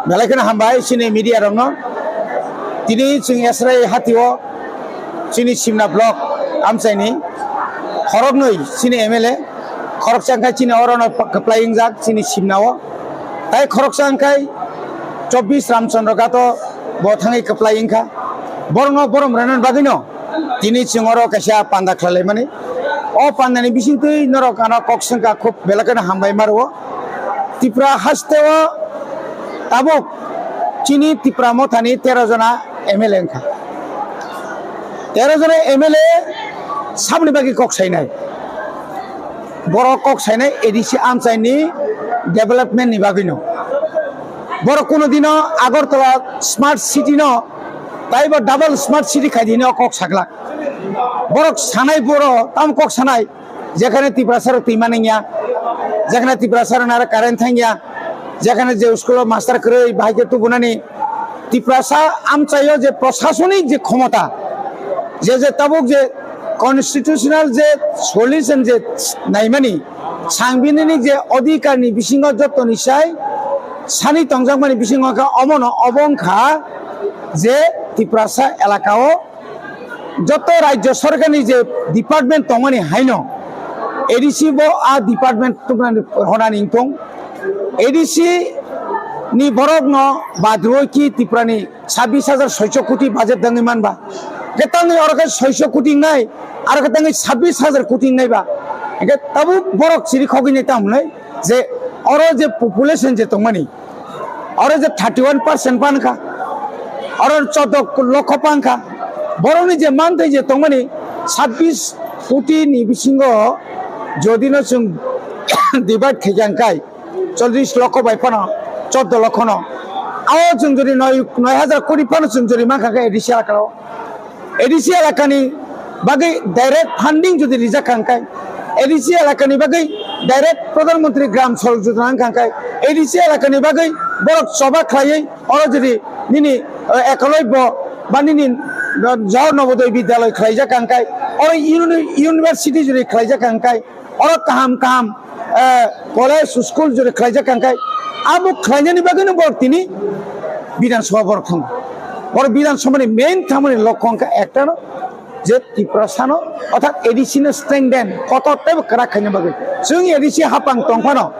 Belai kheno hambai chini media rokno. Tini chwng Yasrai hatio chini Simna block amchaini khoroknwi chini M L A, khoroksa wngkha chini orono kwplai wngjak chini Simnao, tai khoroksa wngkha chobbish Ramchandra Ghato bo thangwi kwplai wngkha. Borokno borom rwnani bagwino tini chwng oro kaisa panda khlailaimani. O pandani bisingtwi norok ano kok swngkha, khub belai kheno hambai ma rwo. Tripura hasteo tabuk chini Tipra Mothani tero jona M L A wngkha. Tero jona M L A Saboni bagwi kok sainai. Borok kok sainai A D C amchaini development ni bagwino. Borok kuno dino Agartala smart city no taibo double smart city khaidi hino kok saglak. Borok sanai boro tam kok sanai, jekhane Tiprasa rok twi maningya, jekhane Tiprasa rok nara current thangya, jekhane je school o master kwrwi bahai khe tubunani, Tiprasa amchaio je prosasonik je khomota, je je tabuk je constitutional je solution je naimani, sangbidhanik je odhikar ni bisingo jottoni sai sani tongjakmani bisingo khe omono obo wngkha je Tiprasa elakao joto rajya sorkarni je department tongmani haino A D C bo a department tubunani honani wngthong. A D C ni borokno badroi ki Tripurani sabbish hajar soicho koti budget dangwi manba. Hwnkhe tangwi oro khe soicho koti wngnai, aro khe tangwi sabbish hajar koti wngnai ba. Hwnkhe tabuk borok chiri khogwi nai tamo hwnwi je oro je population je tongmani, oro je thirty one percent pankha, oro choddo lokho pankha, borokni je manthai je tongmani sabbish koti ni bisingo jodi no chwng divide khaikha hwnkhe, chollish lokho bai phano, choddo lokho no. Ao chwng jodi noi, noi hajar koti phano chwng jodi mankha khe A D C elakao. A D C elakani bagwi direct funding jodi rijak kha hwnkhe, A D C elakani bagwi direct Pradhan Mantri Gram Sadak Yojana wngkha hwnkhe, A D C elakani bagwi borok choba khlaiwi oro jodi nini, eh, Ekalobya ba nini, eh, Jawahar Navodaya Vidyalaya khlaijak kha hwnkhe, oro uni-, university jodi khlaijak kha hwnkhe, oro kaham kaham, eh, college, school jodi khlaijak kha hwnkhe, abo khlainani bagwino borok tini Bidhan Sabha borok thango. Borok Bidhan Sabhani main thamani lokho wngkha ektano je Tiprasano, orthat A D C no strengthen, kotor teibo kwrak khaina bagwi. Chwng A D C hapang tongphano,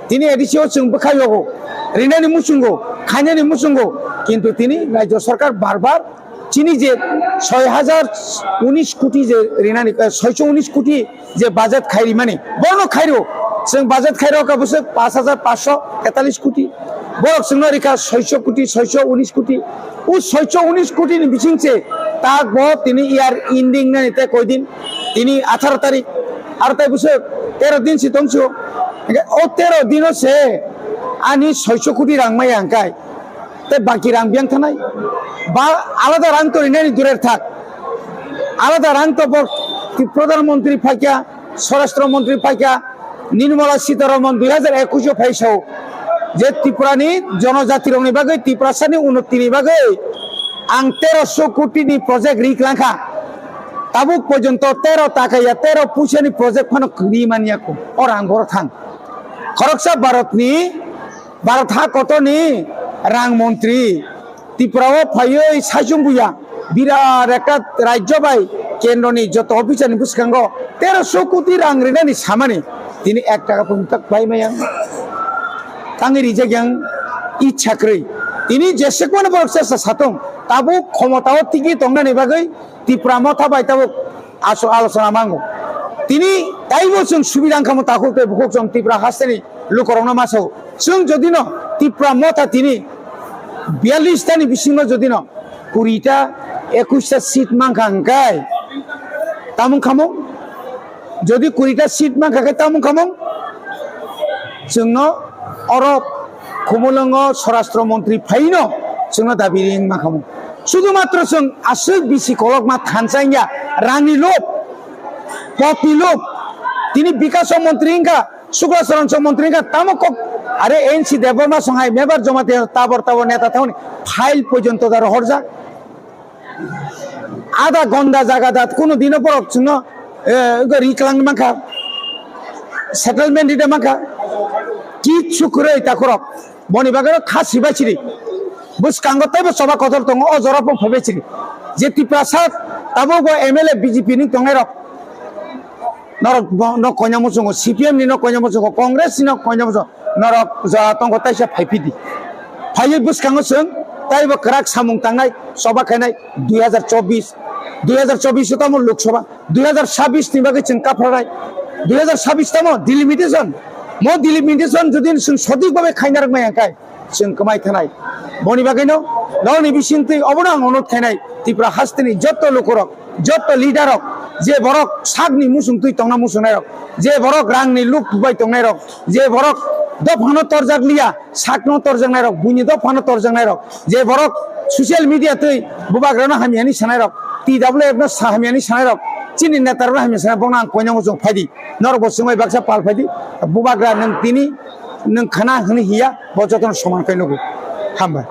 tini A D C o chwng bwkha yogo, rinani muchungo, khainani muchungo, kintu tini Rajya Sarkar bar bar chini je soi hajar unis koti je rinani, eh, soicho unis koti je budget khairi mani, bono khairo. Chwng budget khairo ka bwswk pash hajar pash sho tetalis koti. Borok chwngno rikha soicho koti, soicho unis koti. O soicho unis koti ni bising se tak bo tini year ending nani tei koidin? Tini atharo tarik, aro tei bwswk tero din si tongsu. Hwnkhe o tero dino se ani soicho koti rang maya hwnkhe tei baki rang biyang thanai. Ba alada rang to rinani durer thak. Alada rang to bo Pradhan Mantri phaikha, Swarashtra Mantri phaikha, Nirmala Sitharaman dui hajar ekush o phaisao je Tripurani jonojati rokni bagwi, Tiprasani unnotini bagwi ang teroso koti ni project ri klangkha. Tabuk porjonto tero taka ya tero puisani project phano kwrwi manya ko. O rang boro thang. Khoroksa Bharatni Bharat ha kotorni rang montri Tripura o phaiwi saichung buya birat ekta rajyo bai kendroni joto officer ni bwskango teroso koti rang rinani samani tini ek taka pun tak bai maya tangwi rijak yang ichha kwrwi. Tini jesekmano borok chesta satong tabuk khomota o tigi tongnani bagwi Tipra Motha bai tabuk aso-, alochona mango. Tini taibo chwng subida wngkha mo takhuk tei bukhuk chwng Tipra hasteni lukurokno ma sao. Chwng jodi no Tipra Motha tini biyallis tani bisingo jodi no kuri ta, ekush ta seat mankha hwnkhe tamo wngkha mo? Jodi kuri ta seat mankha khe tamo wngkha mo? Chwngno oro Khumulwngo Swarashtra Montri phaino chwngno dabi ring mankhamu. Sudhumatro chwng aswk bisi kolokma thansa wngya, rangni lob, potni lob. Tini Bikaso Montri wngkha, Sukla Charan Song Montri wngkha, tamo kok are N C Debbarma songhai member Jamatia tabor tabor neta thangni file porjonto da rohorjak. Ada gonda jaga da kuno dino borok chwngno, eh, ri kwlang mankha, settlement rida mankha, kichu kwrwi takhurok. Boni bagwi kha sibai siri. Bwskango teibo choba kotor tongo, o jora bo phaibai siri. Je Tiprasa tabuk bo M L A B J P ni tongnai rok. Norok bo, no koina muchungo, C P M ni no koina muchungo, Congress ni no koina muchungo. Norok jora tongo taisa phaiphidi. Phaiwi bwskango chwng taibo kwrak samung tangnai, choba khainai dui hajar chobbish, dui hajar chobbish o tamo Lok Sabha, dui hajar sabbish ni bagwi chwng kapharnai, dui hajar sabbish tamo delimitation. Mo delimitation jodi chwng sothik bhabe khaina rwkmaya khe, Chwng kwmai thanai. Boni bagwino norokni bisingtwi obono ang onurod khainai, Tripura hasteni joto lukurok, joto leaderrok, je borok sakni muchungtwi tongna muchungnairok, je borok rangni luk bai tongnairok, je borok dophano torjak liya, sakno torjaknairok, buini dophano torjaknairok, je borok social media twi bubagrano hamyani sanairok, T W F no sa hamyani sanairok, chini netarokno hamya sanai, bokno ang koinango chwng phaidi. Norok bo chwngbai baksa pal phaidi. Bubagra nwng tini nwng khana hwnwi hiya, bo jotono soman khai nugo. Hambai.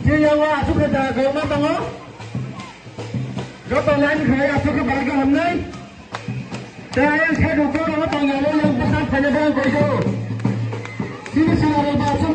Chini yango aswk khe jaga kwbangma tongo. Joto line khai aswk khe belai khe hamnai. Tei ayang side o kwbangma tongya, o yang bwsa phaina bagwi koijago. Chini sinaro ba aswk.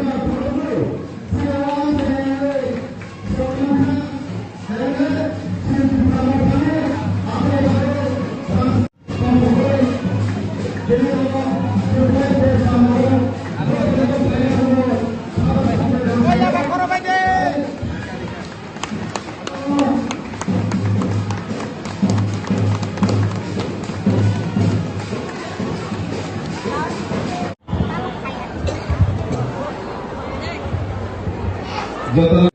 Joto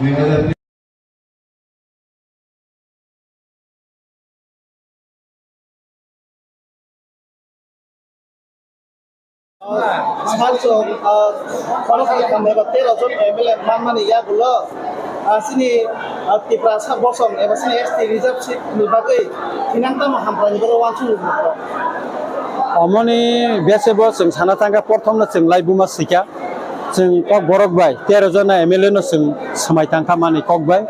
dui hajar Sar chwng, ah, khoroksa khambai ba tero jon M L A manmani yagulo, ah, chini, ah, Tiprasa bosong eba chini S T reserve seat ni bagwi thinang tamo hamkraini bagwi uansukmung rwkha. Omoni bese bo chwng sana thangkha, prothom no chwng laibuma swikha. Chwng Kokborok bai tero jona M L A no chwng swmai tangkha mani kok bai.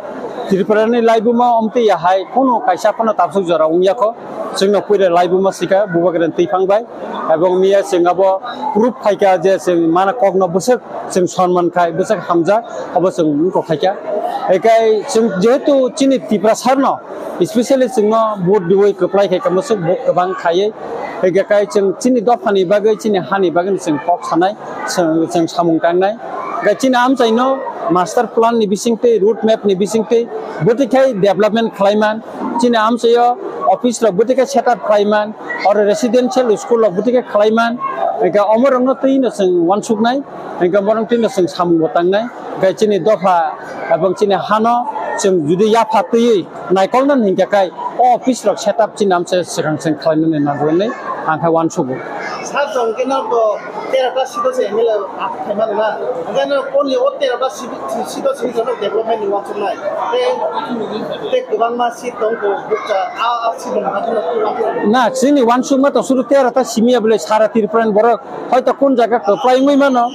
Tripura ni laibuma omtwi ya hai kunu kaisa phano tabsuk jora wngya kho. Chwngno puila laibuma swikha Bubagra ni twiphang bai. Ebong miya chwng abo proof khaikha je chwng mana kokno bwswk chwng sonman khai, bwswk hamjak, abo chwng wngkok khaikha. Ekai chwng jehetu chini Tiprasa no, specially chwngno vote diwi kwplai khai kamo swk vote kwbang khaiwi. Ekai chwng chini dophani bagwi, chini hani bagwi chwng kok sanai, chwng, chwng samung tangnai. Ekai chini amchaino master plan ni bisingtwi, road map ni bisingtwi, bwtwi khai development khlaiman, chini amchaio office rok bwtwi khai set up khlaiman, oro residential school rok bwtwi khai khlaiman, ekai omorokno twino chwng uansuknai. Hingke borok twi no chwng samung bo tangnai, hingke chini dopha ebong chini hano chwng jodi yapha twiwi naikolna hingke kai o office rok set up chini amse swkang chwng khlainani nango hinwi ang khe uansugo. Sir, chwng khe no bo tero ta seat o se M L A aphuk khaima rwna, hingke no only o tero ta seat, seat o simi chwng development ni uansuknai. Tei, tei kwbangma seat tong kho bukcha, a, a seat rok no hathok na. Na, chini uansukma to suru tero ta simi ya bole sara Tripura ni borok. Hoito kun jaga kwplai wngwi mano,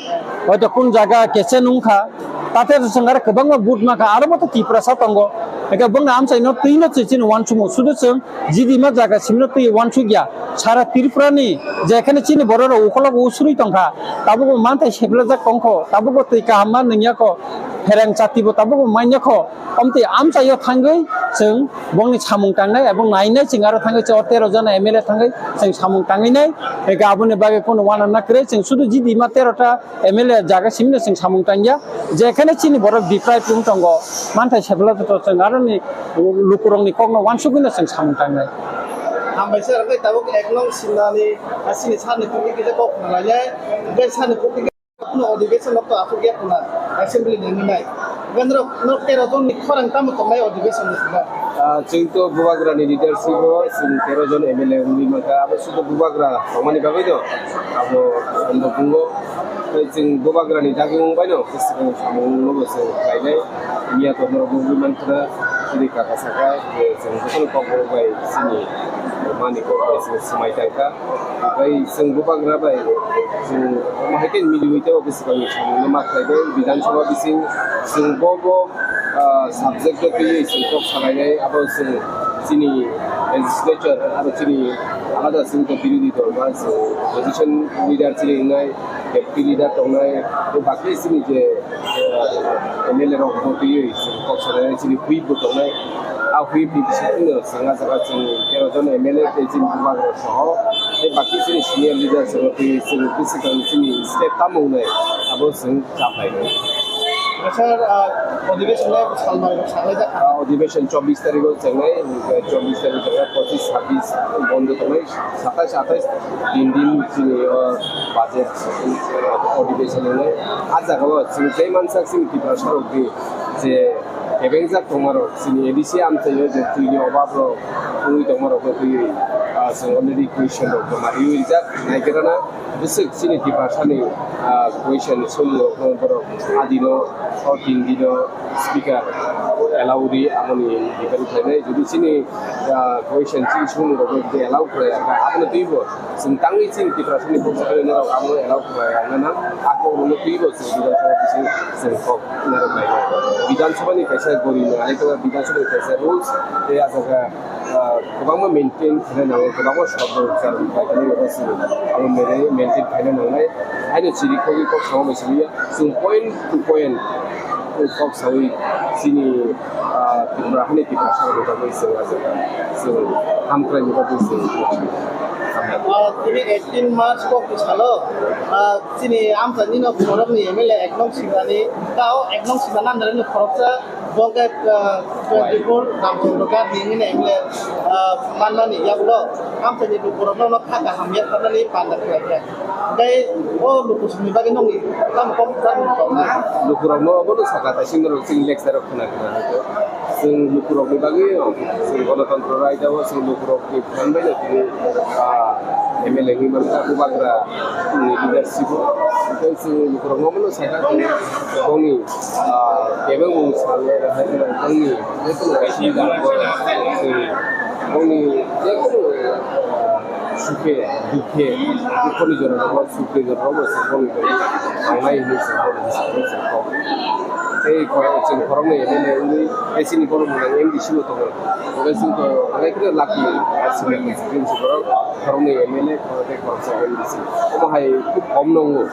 hoito kun jaga kechen wngkha, tate chwng aro kwbangma vote mankha, aro bo to Tiprasa tongo. Hingke bongni amchaino twino chwng chini uansukmung, sudu chwng jidima jaga simino twi uansukya. Sara Tripura ni jekhane chini borok rok ukolok usuri tongkha, tabukbo manthai seplajak tongkho, tabukbo twi kaham ma nwngyakho, phereng chatibo tabukbo manyakho. Omtwi amchaio thangwi chwng bongni samung tangnai, ebong nainai chwng aro thangwi chwng o tero jona M L A thangwi chwng samung tangwi nai. Eka aboni bagwi kono uanana kwrwi, chwng sudu jidima tero ta M L A jaga simino chwng samung tangya. Jekhane chini borok deprive wng tongo, manthai sepla to chwng aroni lukurokni kokno uansugwino chwng samung tangnai. Hambai sir, hwnkhe tabuk ek nong simnani, ah, chini sani kok kisa kok khna lainai, hwnkhe sani kok Kuno adhikeshon rok to aswk ya khuna, assembly ni wngwi nai. Hwnkhe norok, norok tero jon ni khorang tamo tongnai adhikeshon ni saka? Ah, chwng to Bubagra ni leadership o chwng tero jon M L A wngwi mankha, abo sudu Bubagra tongmani bagwi do, abo sombo pungo. Chwng bubagrani dagimung baino bwswkang samung no bo chwng khlainai. Miya to norok nugwi mankha, chini kaka saka, je chwng jotono kokborok bai chini mani kok bai chwng swmai tangkha. Tei chwng bubagra bai chwng omo hai khe miliwi tei bwswkangni samung no ma khlai bai. Bidhan Sabha bising chwng bo bo ah, subject o twiwi chwng kok salainai, abo chwng chini legislature aro chini alada chwng to birodhi dol ba chwng opposition leader chini wngnai, deputy leader tongnai, tei bakhe chini je, ah, M L A rok bo twiwi chwng kok salainai, chini whip bo tongnai. A whip ni bisingtwi no chwng ah jaga chwng tero jon M L A tei chini bubagra soho tei bakhe chini senior leader chwng twiwi chwng bwswkang chini state tamo wngnai abo chwng Chapai. Sir, ah, odhibeshon le salmari rok saklai jak. Ah, odhibeshon chobbish tarikh o chengnai, chobbish tarikh o chengnai, pochish, sabbish bondo tongnai, satais, atais tin din chini, ah, budget, ah, odhibeshon wngnai. Ah jaga o chini tei mansak chini Tiprasa rok di je kebengjak tongma rok chini A D C amchaio je twi ni obab rok wngwi tongma rok twi, ah, chwng already question rok joma riwi rijak naigerana. Bwswk chini Tiprasani, ah, question ni solution rokno borok adino, o tin dino speaker allow ri, amoni depend khlainai. Jodi chini, ah, question chini solution rokno jodi allow khlai, abono twibo chwng tangwi chini Tiprasani bwskango norok abono allow khlai, ang nang ako abono twibo chwng Bidhan Sabha bising chwng kok narwk nai. Bidhan Sabha ni kaisa gori nai, Bidhan Sabha ni kaisa rules tei ah jaga ah, kwbangma maintain khaina nango, kwbangma short rok char bai khaina nango, chwng abo maintain khaina nangnai. Haino chiri khogwi kok sama bai simi ya, chwng point to point kok sawi chini, ah, Tripura hani Tiprasa rok bagwi chwng ah jaga chwng hamkrai ni bagwi chwng kok sawi. Ah, tini eighteen March kok ni salo, ah, chini amchaini no khoroknwi M L A ek nong Simrani, tao ek nong Simrani andar ni khoroksa Bo khe, ah, twenty-four Ramchandra Ghat ni hwnwi M L A, ah, manmani yagulo amchaini lukurokno no kha kaham yapharnani panda khlaikha. Tei o lukusongni bagwi nokni tamo kok tamo kok. Lukurokno obono saka, tei sini norok chini lecture rok khna khna hwnkhe. Chwng lukurokni bagwi, chwng Ganatantro Raida o chwng lukurokni phan bai no tini, ah, M L A wngwi mankha, bubagra ni leadership o. Tei chwng lukurokno omono sakha, bongni Ah, kebeng bung salnai rok hai kheno bongni jekunu kaisa jagao, bongni jekunu sukhe, dukhe, dukhoni jorao, sukni jorao se bongni bagwi tangnai hinwi se bongni bwskango se kok. Tei khorok, chwng khoroknwi M L A wngwi, tei chini borok mwtai M D C bo tongo. Hwnkhe chwng to belai kheno lucky, R C B constituency borok khoroknwi M L A, khorok tei khoroksa M D C. Omo hai khub kom no wngo.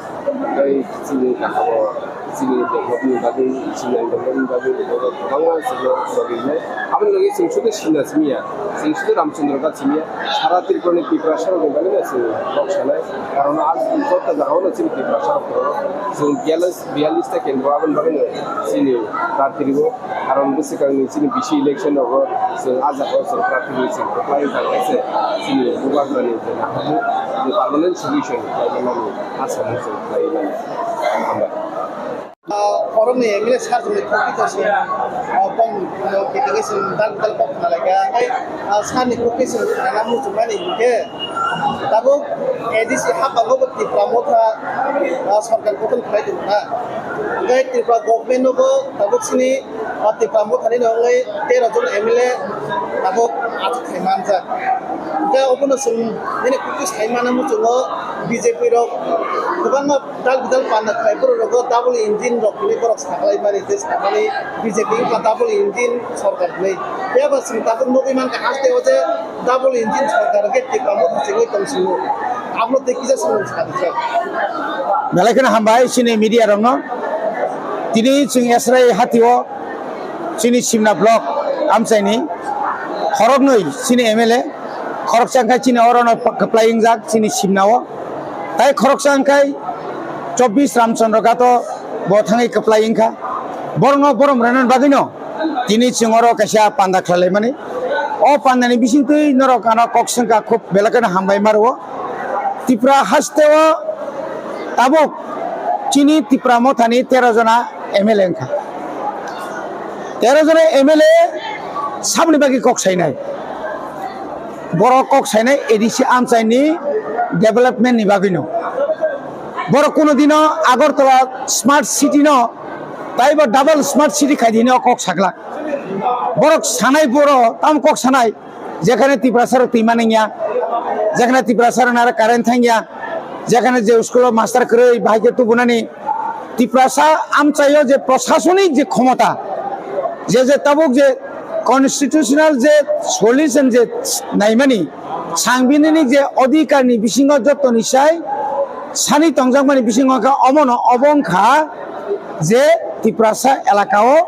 Tei chini kakao, chini development bagwi, chini development bagwi, kwbangma chwngno logi rinai. Aboni logi chwng sudu Simna simiya, chwng sudu Ramchandra Ghat simiya, sara Tripura ni Tiprasa rokni bagwi no chwng kok sanai. Karon a joto jagao no chini Tiprasa rok tongo. Chwng biyallis, biyallis ta kendro aboni bagwi no chini prarthi rwo. Karon bwswkangni chini bisi election rogo chwng ah jagao chwng prarthi rwi chwng kwplai wngkha khe se chini bubagrani je naharmung je permanent solution khlai mani asa mung chwng khlai mani. Hambai. Ah, borokni M L A sir chwngni khukti to se, ah, bong, ah, kiting se dal dal kok khna lai kha. Tei, ah, sir ni khukti se khna muchung mani hinkhe tabuk A D C hapango bo Tipra Motha, ah, sarkar gothon khlai tong kha. Tei Tripura government no bo tabuk sini O Tipra Motha ni no wngwi tero jon M L A tabuk achuk khai manjak. Hwnkhe obono chwng nini kuku sai mano muchungo B J P rok kwbangma dal bidal panda khlai borok rogo double engine rok hinwi borok saklai mani tei sakmani B J P wngkha double engine sorkar hinwi. Phiya ba chwng tabuk nugwi mankha haste o je double engine sorkar hwnkhe Tipra Motha chengwi tong singo. Abono tei kisa samung sa di khe. Belai kheno hambai chini media rokno. Tini chwng Yasrai hatio chini Simna block amchaini khoroknwi chini M L A, khoroksa wngkha chini orono kwplai wngjak chini Simnao, tai khoroksa wngkha chobbish Ramchandra Ghato bo thangwi kwplai wngkha. Borokno borom rwnani bagwino tini chwng oro kaisa panda khlailaimani. O pandani bisingtwi norok ano kok swngkha, khub belai kheno hambai ma rwo. Tripura hasteo tabuk chini Tipra Mothani tero jona M L A wngkha. Tero jona M L A saboni bagwi kok sainai. Borok kok sainai A D C amchaini development ni bagwino. Borok kuno dino Agartala smart city no taibo double smart city khai dino kok sakla. Borok sanai boro tam kok sanai, jekhane Tiprasa rok twi maningya, jekhane Tiprasa rok nara current thangya, jekhane je school o master kwrwi bahai khe tubunani, Tiprasa amchaio je prosasonik je khomota, je je tabuk je constitutional je solution je naimani, sangbidhanik je odhikar ni bisingo jottoni sai sani tongjakmani bisingo khe omono obo wngkha je Tiprasa elakao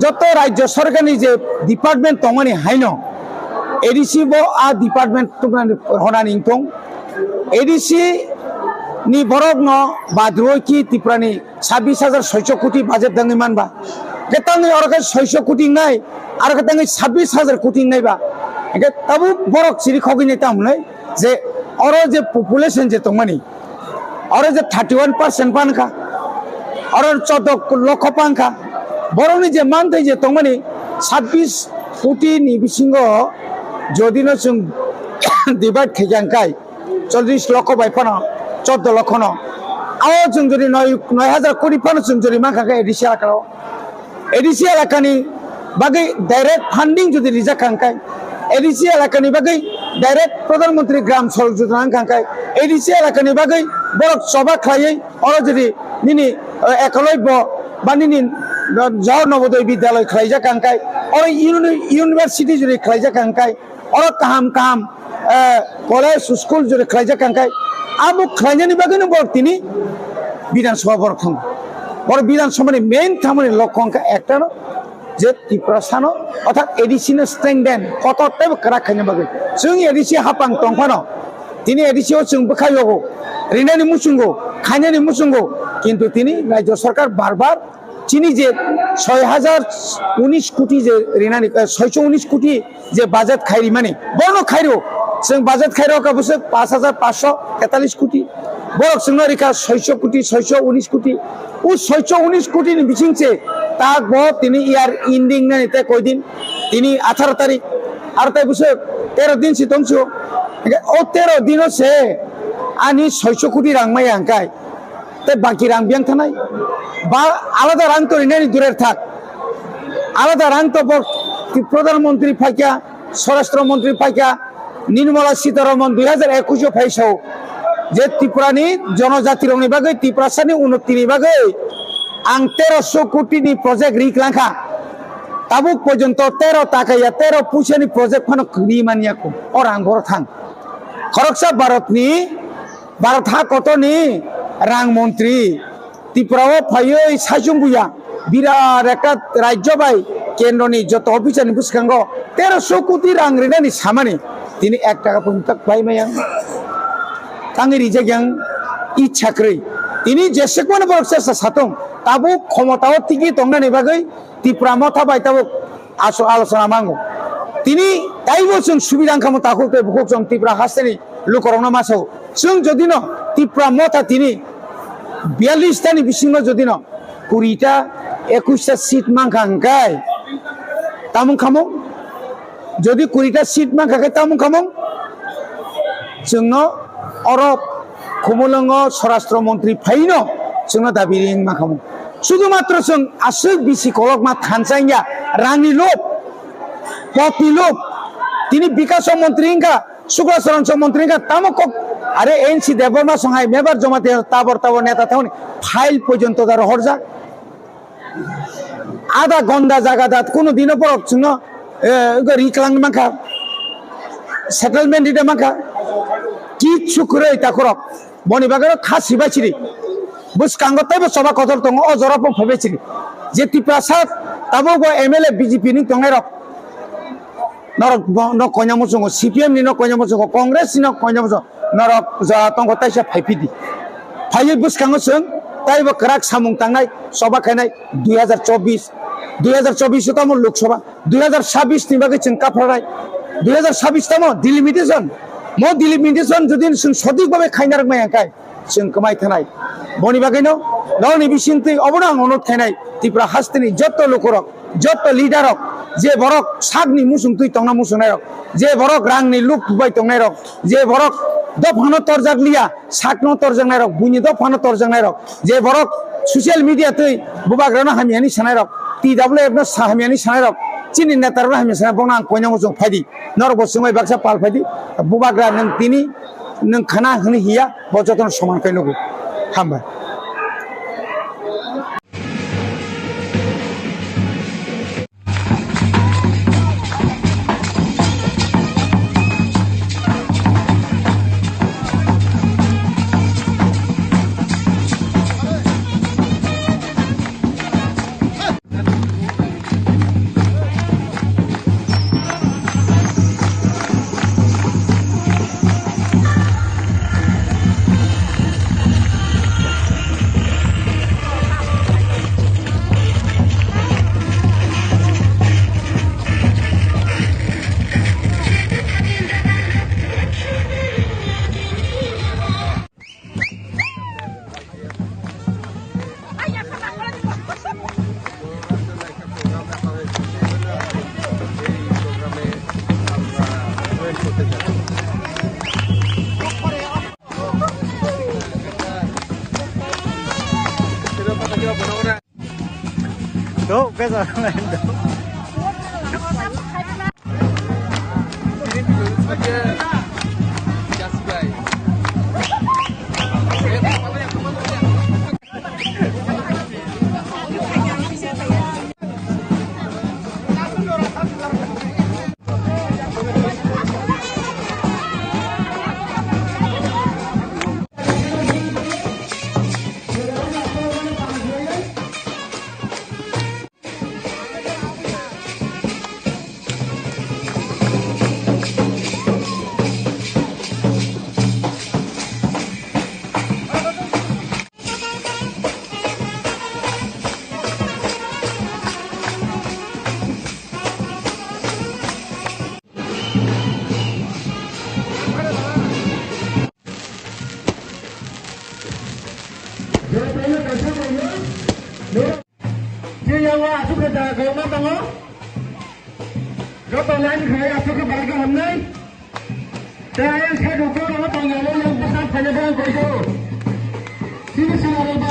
joto rajya sorkarni je department tongmani haino A D C bo a department tubunani honani wngtong. A D C ni borokno badroi ki Tripurani sabbish hajar soicho koti budget dangwi manba. Hwnkhe tangwi oro khe soicho koti wngnai, aro khe tangwi sabbish hajar koti wngnai ba. Hwnkhe tabuk borok chiri khogwi nai tamo hwnwi je oro je population je tongmani, oro je thirty one percent pankha, oro choddo lokho pankha, borokni je manthai je tongmani sabbish koti ni bisingo jodi no chwng divide khaikha hwnkhe, chollish lokho bai phano, choddo lokho no. Ao chwng jodi noi, noi hajar koti phano chwng jodi mankha khe A D C elakao. A D C elakani bagwi direct funding jodi rijak kha hwnkhe, A D C elakani bagwi direct Pradhan Mantri Gram Sadak Yojana wngkha hwnkhe, A D C elakani bagwi borok choba khlaiwi oro jodi nini, eh, Ekalobya ba nini, eh, Jawahar Navodaya Vidyalaya khlaijak kha hwnkhe, oro uni-, university jodi khlaijak kha hwnkhe, oro kaham kaham, eh, college, school jodi khlaijak kha hwnkhe, abo khlainani bagwino borok tini Bidhan Sabha borok thango. Borok Bidhan Sabha ni main thamani lokho wngkha ektano je Tiprasano, orthat A D C no strengthen, kotor teibo kwrak khaina bagwi. Chwng A D C hapang tong phano, tini A D C o chwng bwkha yogo, rinani muchungo, khainani muchungo, kintu tini rajya sarkar bar bar chini je soi hajar unis koti je rinani, eh, soicho unis koti je budget khai rimani, bono khairo. Chwng budget khairo ka bwswk pash hajar pash sho tetalis koti. Borok chwngno rikha soicho koti, soicho unis koti. O soicho unis koti ni bising se tak bo tini year ending nani tei koi din? Tini atharo tarik, aro tai bwswk tero din si tongsi o. Hingke o tero dino se ani soicho koti rang maya hingkai. Tei baki rang biyang thanai. Ba alada rang to rinani durer thak. Alada rang to bo Pradhan Mantri phaikya, Swarashtra Mantri phaikya, Nirmala Sitharaman dui hajar ekush o phai sao je Tripura ni jonojati rokni bagwi, Tiprasa ni unnoti ni bagwi ang teroso koti ni project rik langkha. Tabuk porjonto tero taka ya tero puisa ni project phano kwrwi manya ko. O rang boro thang. Khoroksa Bharat ni Bharat ha kotor ni rang montri Tripura o phaiwi saichung buya birat ekta rajyo bai kendro ni joto officer ni bwskango teroso koti rang rinani samani tini ek taka pun tak bai maya tangwi rijak yang ichha kwrwi. Tini jesekmano borok chesa satung tabuk khomota o tigi tongnani bagwi Tipra Motha bai tabuk aso alochona mango. Tini taibo chwng subida wngkha mo takhuk tei bukhuk chwng Tipra hasteni lukorokno ma sao. Chwng jodi no Tipra Motha tini biyallis ta ni bisingo jodi no kuri ta, ekush ta seat mankha hwnkhe tamo wngkha mo? Jodi kuri ta seat mankha khe tamo wngkha mo? Chwngno oro Khumulwngo Swarashtra Montri phaino chwngno dabi ring mankha mo. Sudhumatro chwng aswk bisi kolokma thansa wngya, rangni lob, potni lob. Tini Bikaso Montri wngkha, Sukla Charan Song Montri wngkha, tamo kok are N C Debbarma song hai mebar joma te tabor tabor neta thangni file porjonto da rohorjak. Ada gonda jaga dat kuno dino borok chwngno, eh, ri kwlang mankha, settlement rida mankha, kichu kwrwi takhorok. Boni bagwi kha sibai siri. Bwskango teibo choba kotor tongo, o jora pon phaibai siri. Je Tiprasa tabuk bo M L A B J P ni tongnai rok. Norok bo, no koina muchungo, C P M ni no koina muchungo, Congress ni no koina muchungo. Norok jora tongo taisa phaiphidi. Phaiwi bwskango chwng taibo kwrak samung tangnai, choba khainai dui hajar chobbish. Dui hajar chobbish o tamo Lok Sabha. Dui hajar sabbish ni bagwi chwng kapharnai. Dui hajar sabbish tamo delimitation. Mo delimitation jodi chwng sothik bhabe khaina rwkmai hwnkhe chwng kwmai thanai. Boni bagwino norokni bisingtwi obono ang onurod khainai, Tripura hasteni jotto lukurok, jotto leaderrok, je borok sakni muchungtwi tongna muchungnairok, je borok rangni luk bai tongnairok, je borok Dophano torjak liya, sakno torjaknairok, buini dophano torjaknairok, je borok social media twi bubagrano hamyani sanairok, T W F no sa hamyani sanairok, chini netarokno hamya sanai, bongno ang koinango chwng phaidi, norok bo chwngbai baksa pal phaidi, bubagra nwng tini nwng khana hwnwi hiya, bo jotono soman khe nugo. Hambai. Chini yango aswk khe jaga kwbangma tongo. Joto line khai aswk khe belai khe hamnai. Tei ayang side o borok no tong ya, yang bwsa phaina borok koi khe. Chini swnam rok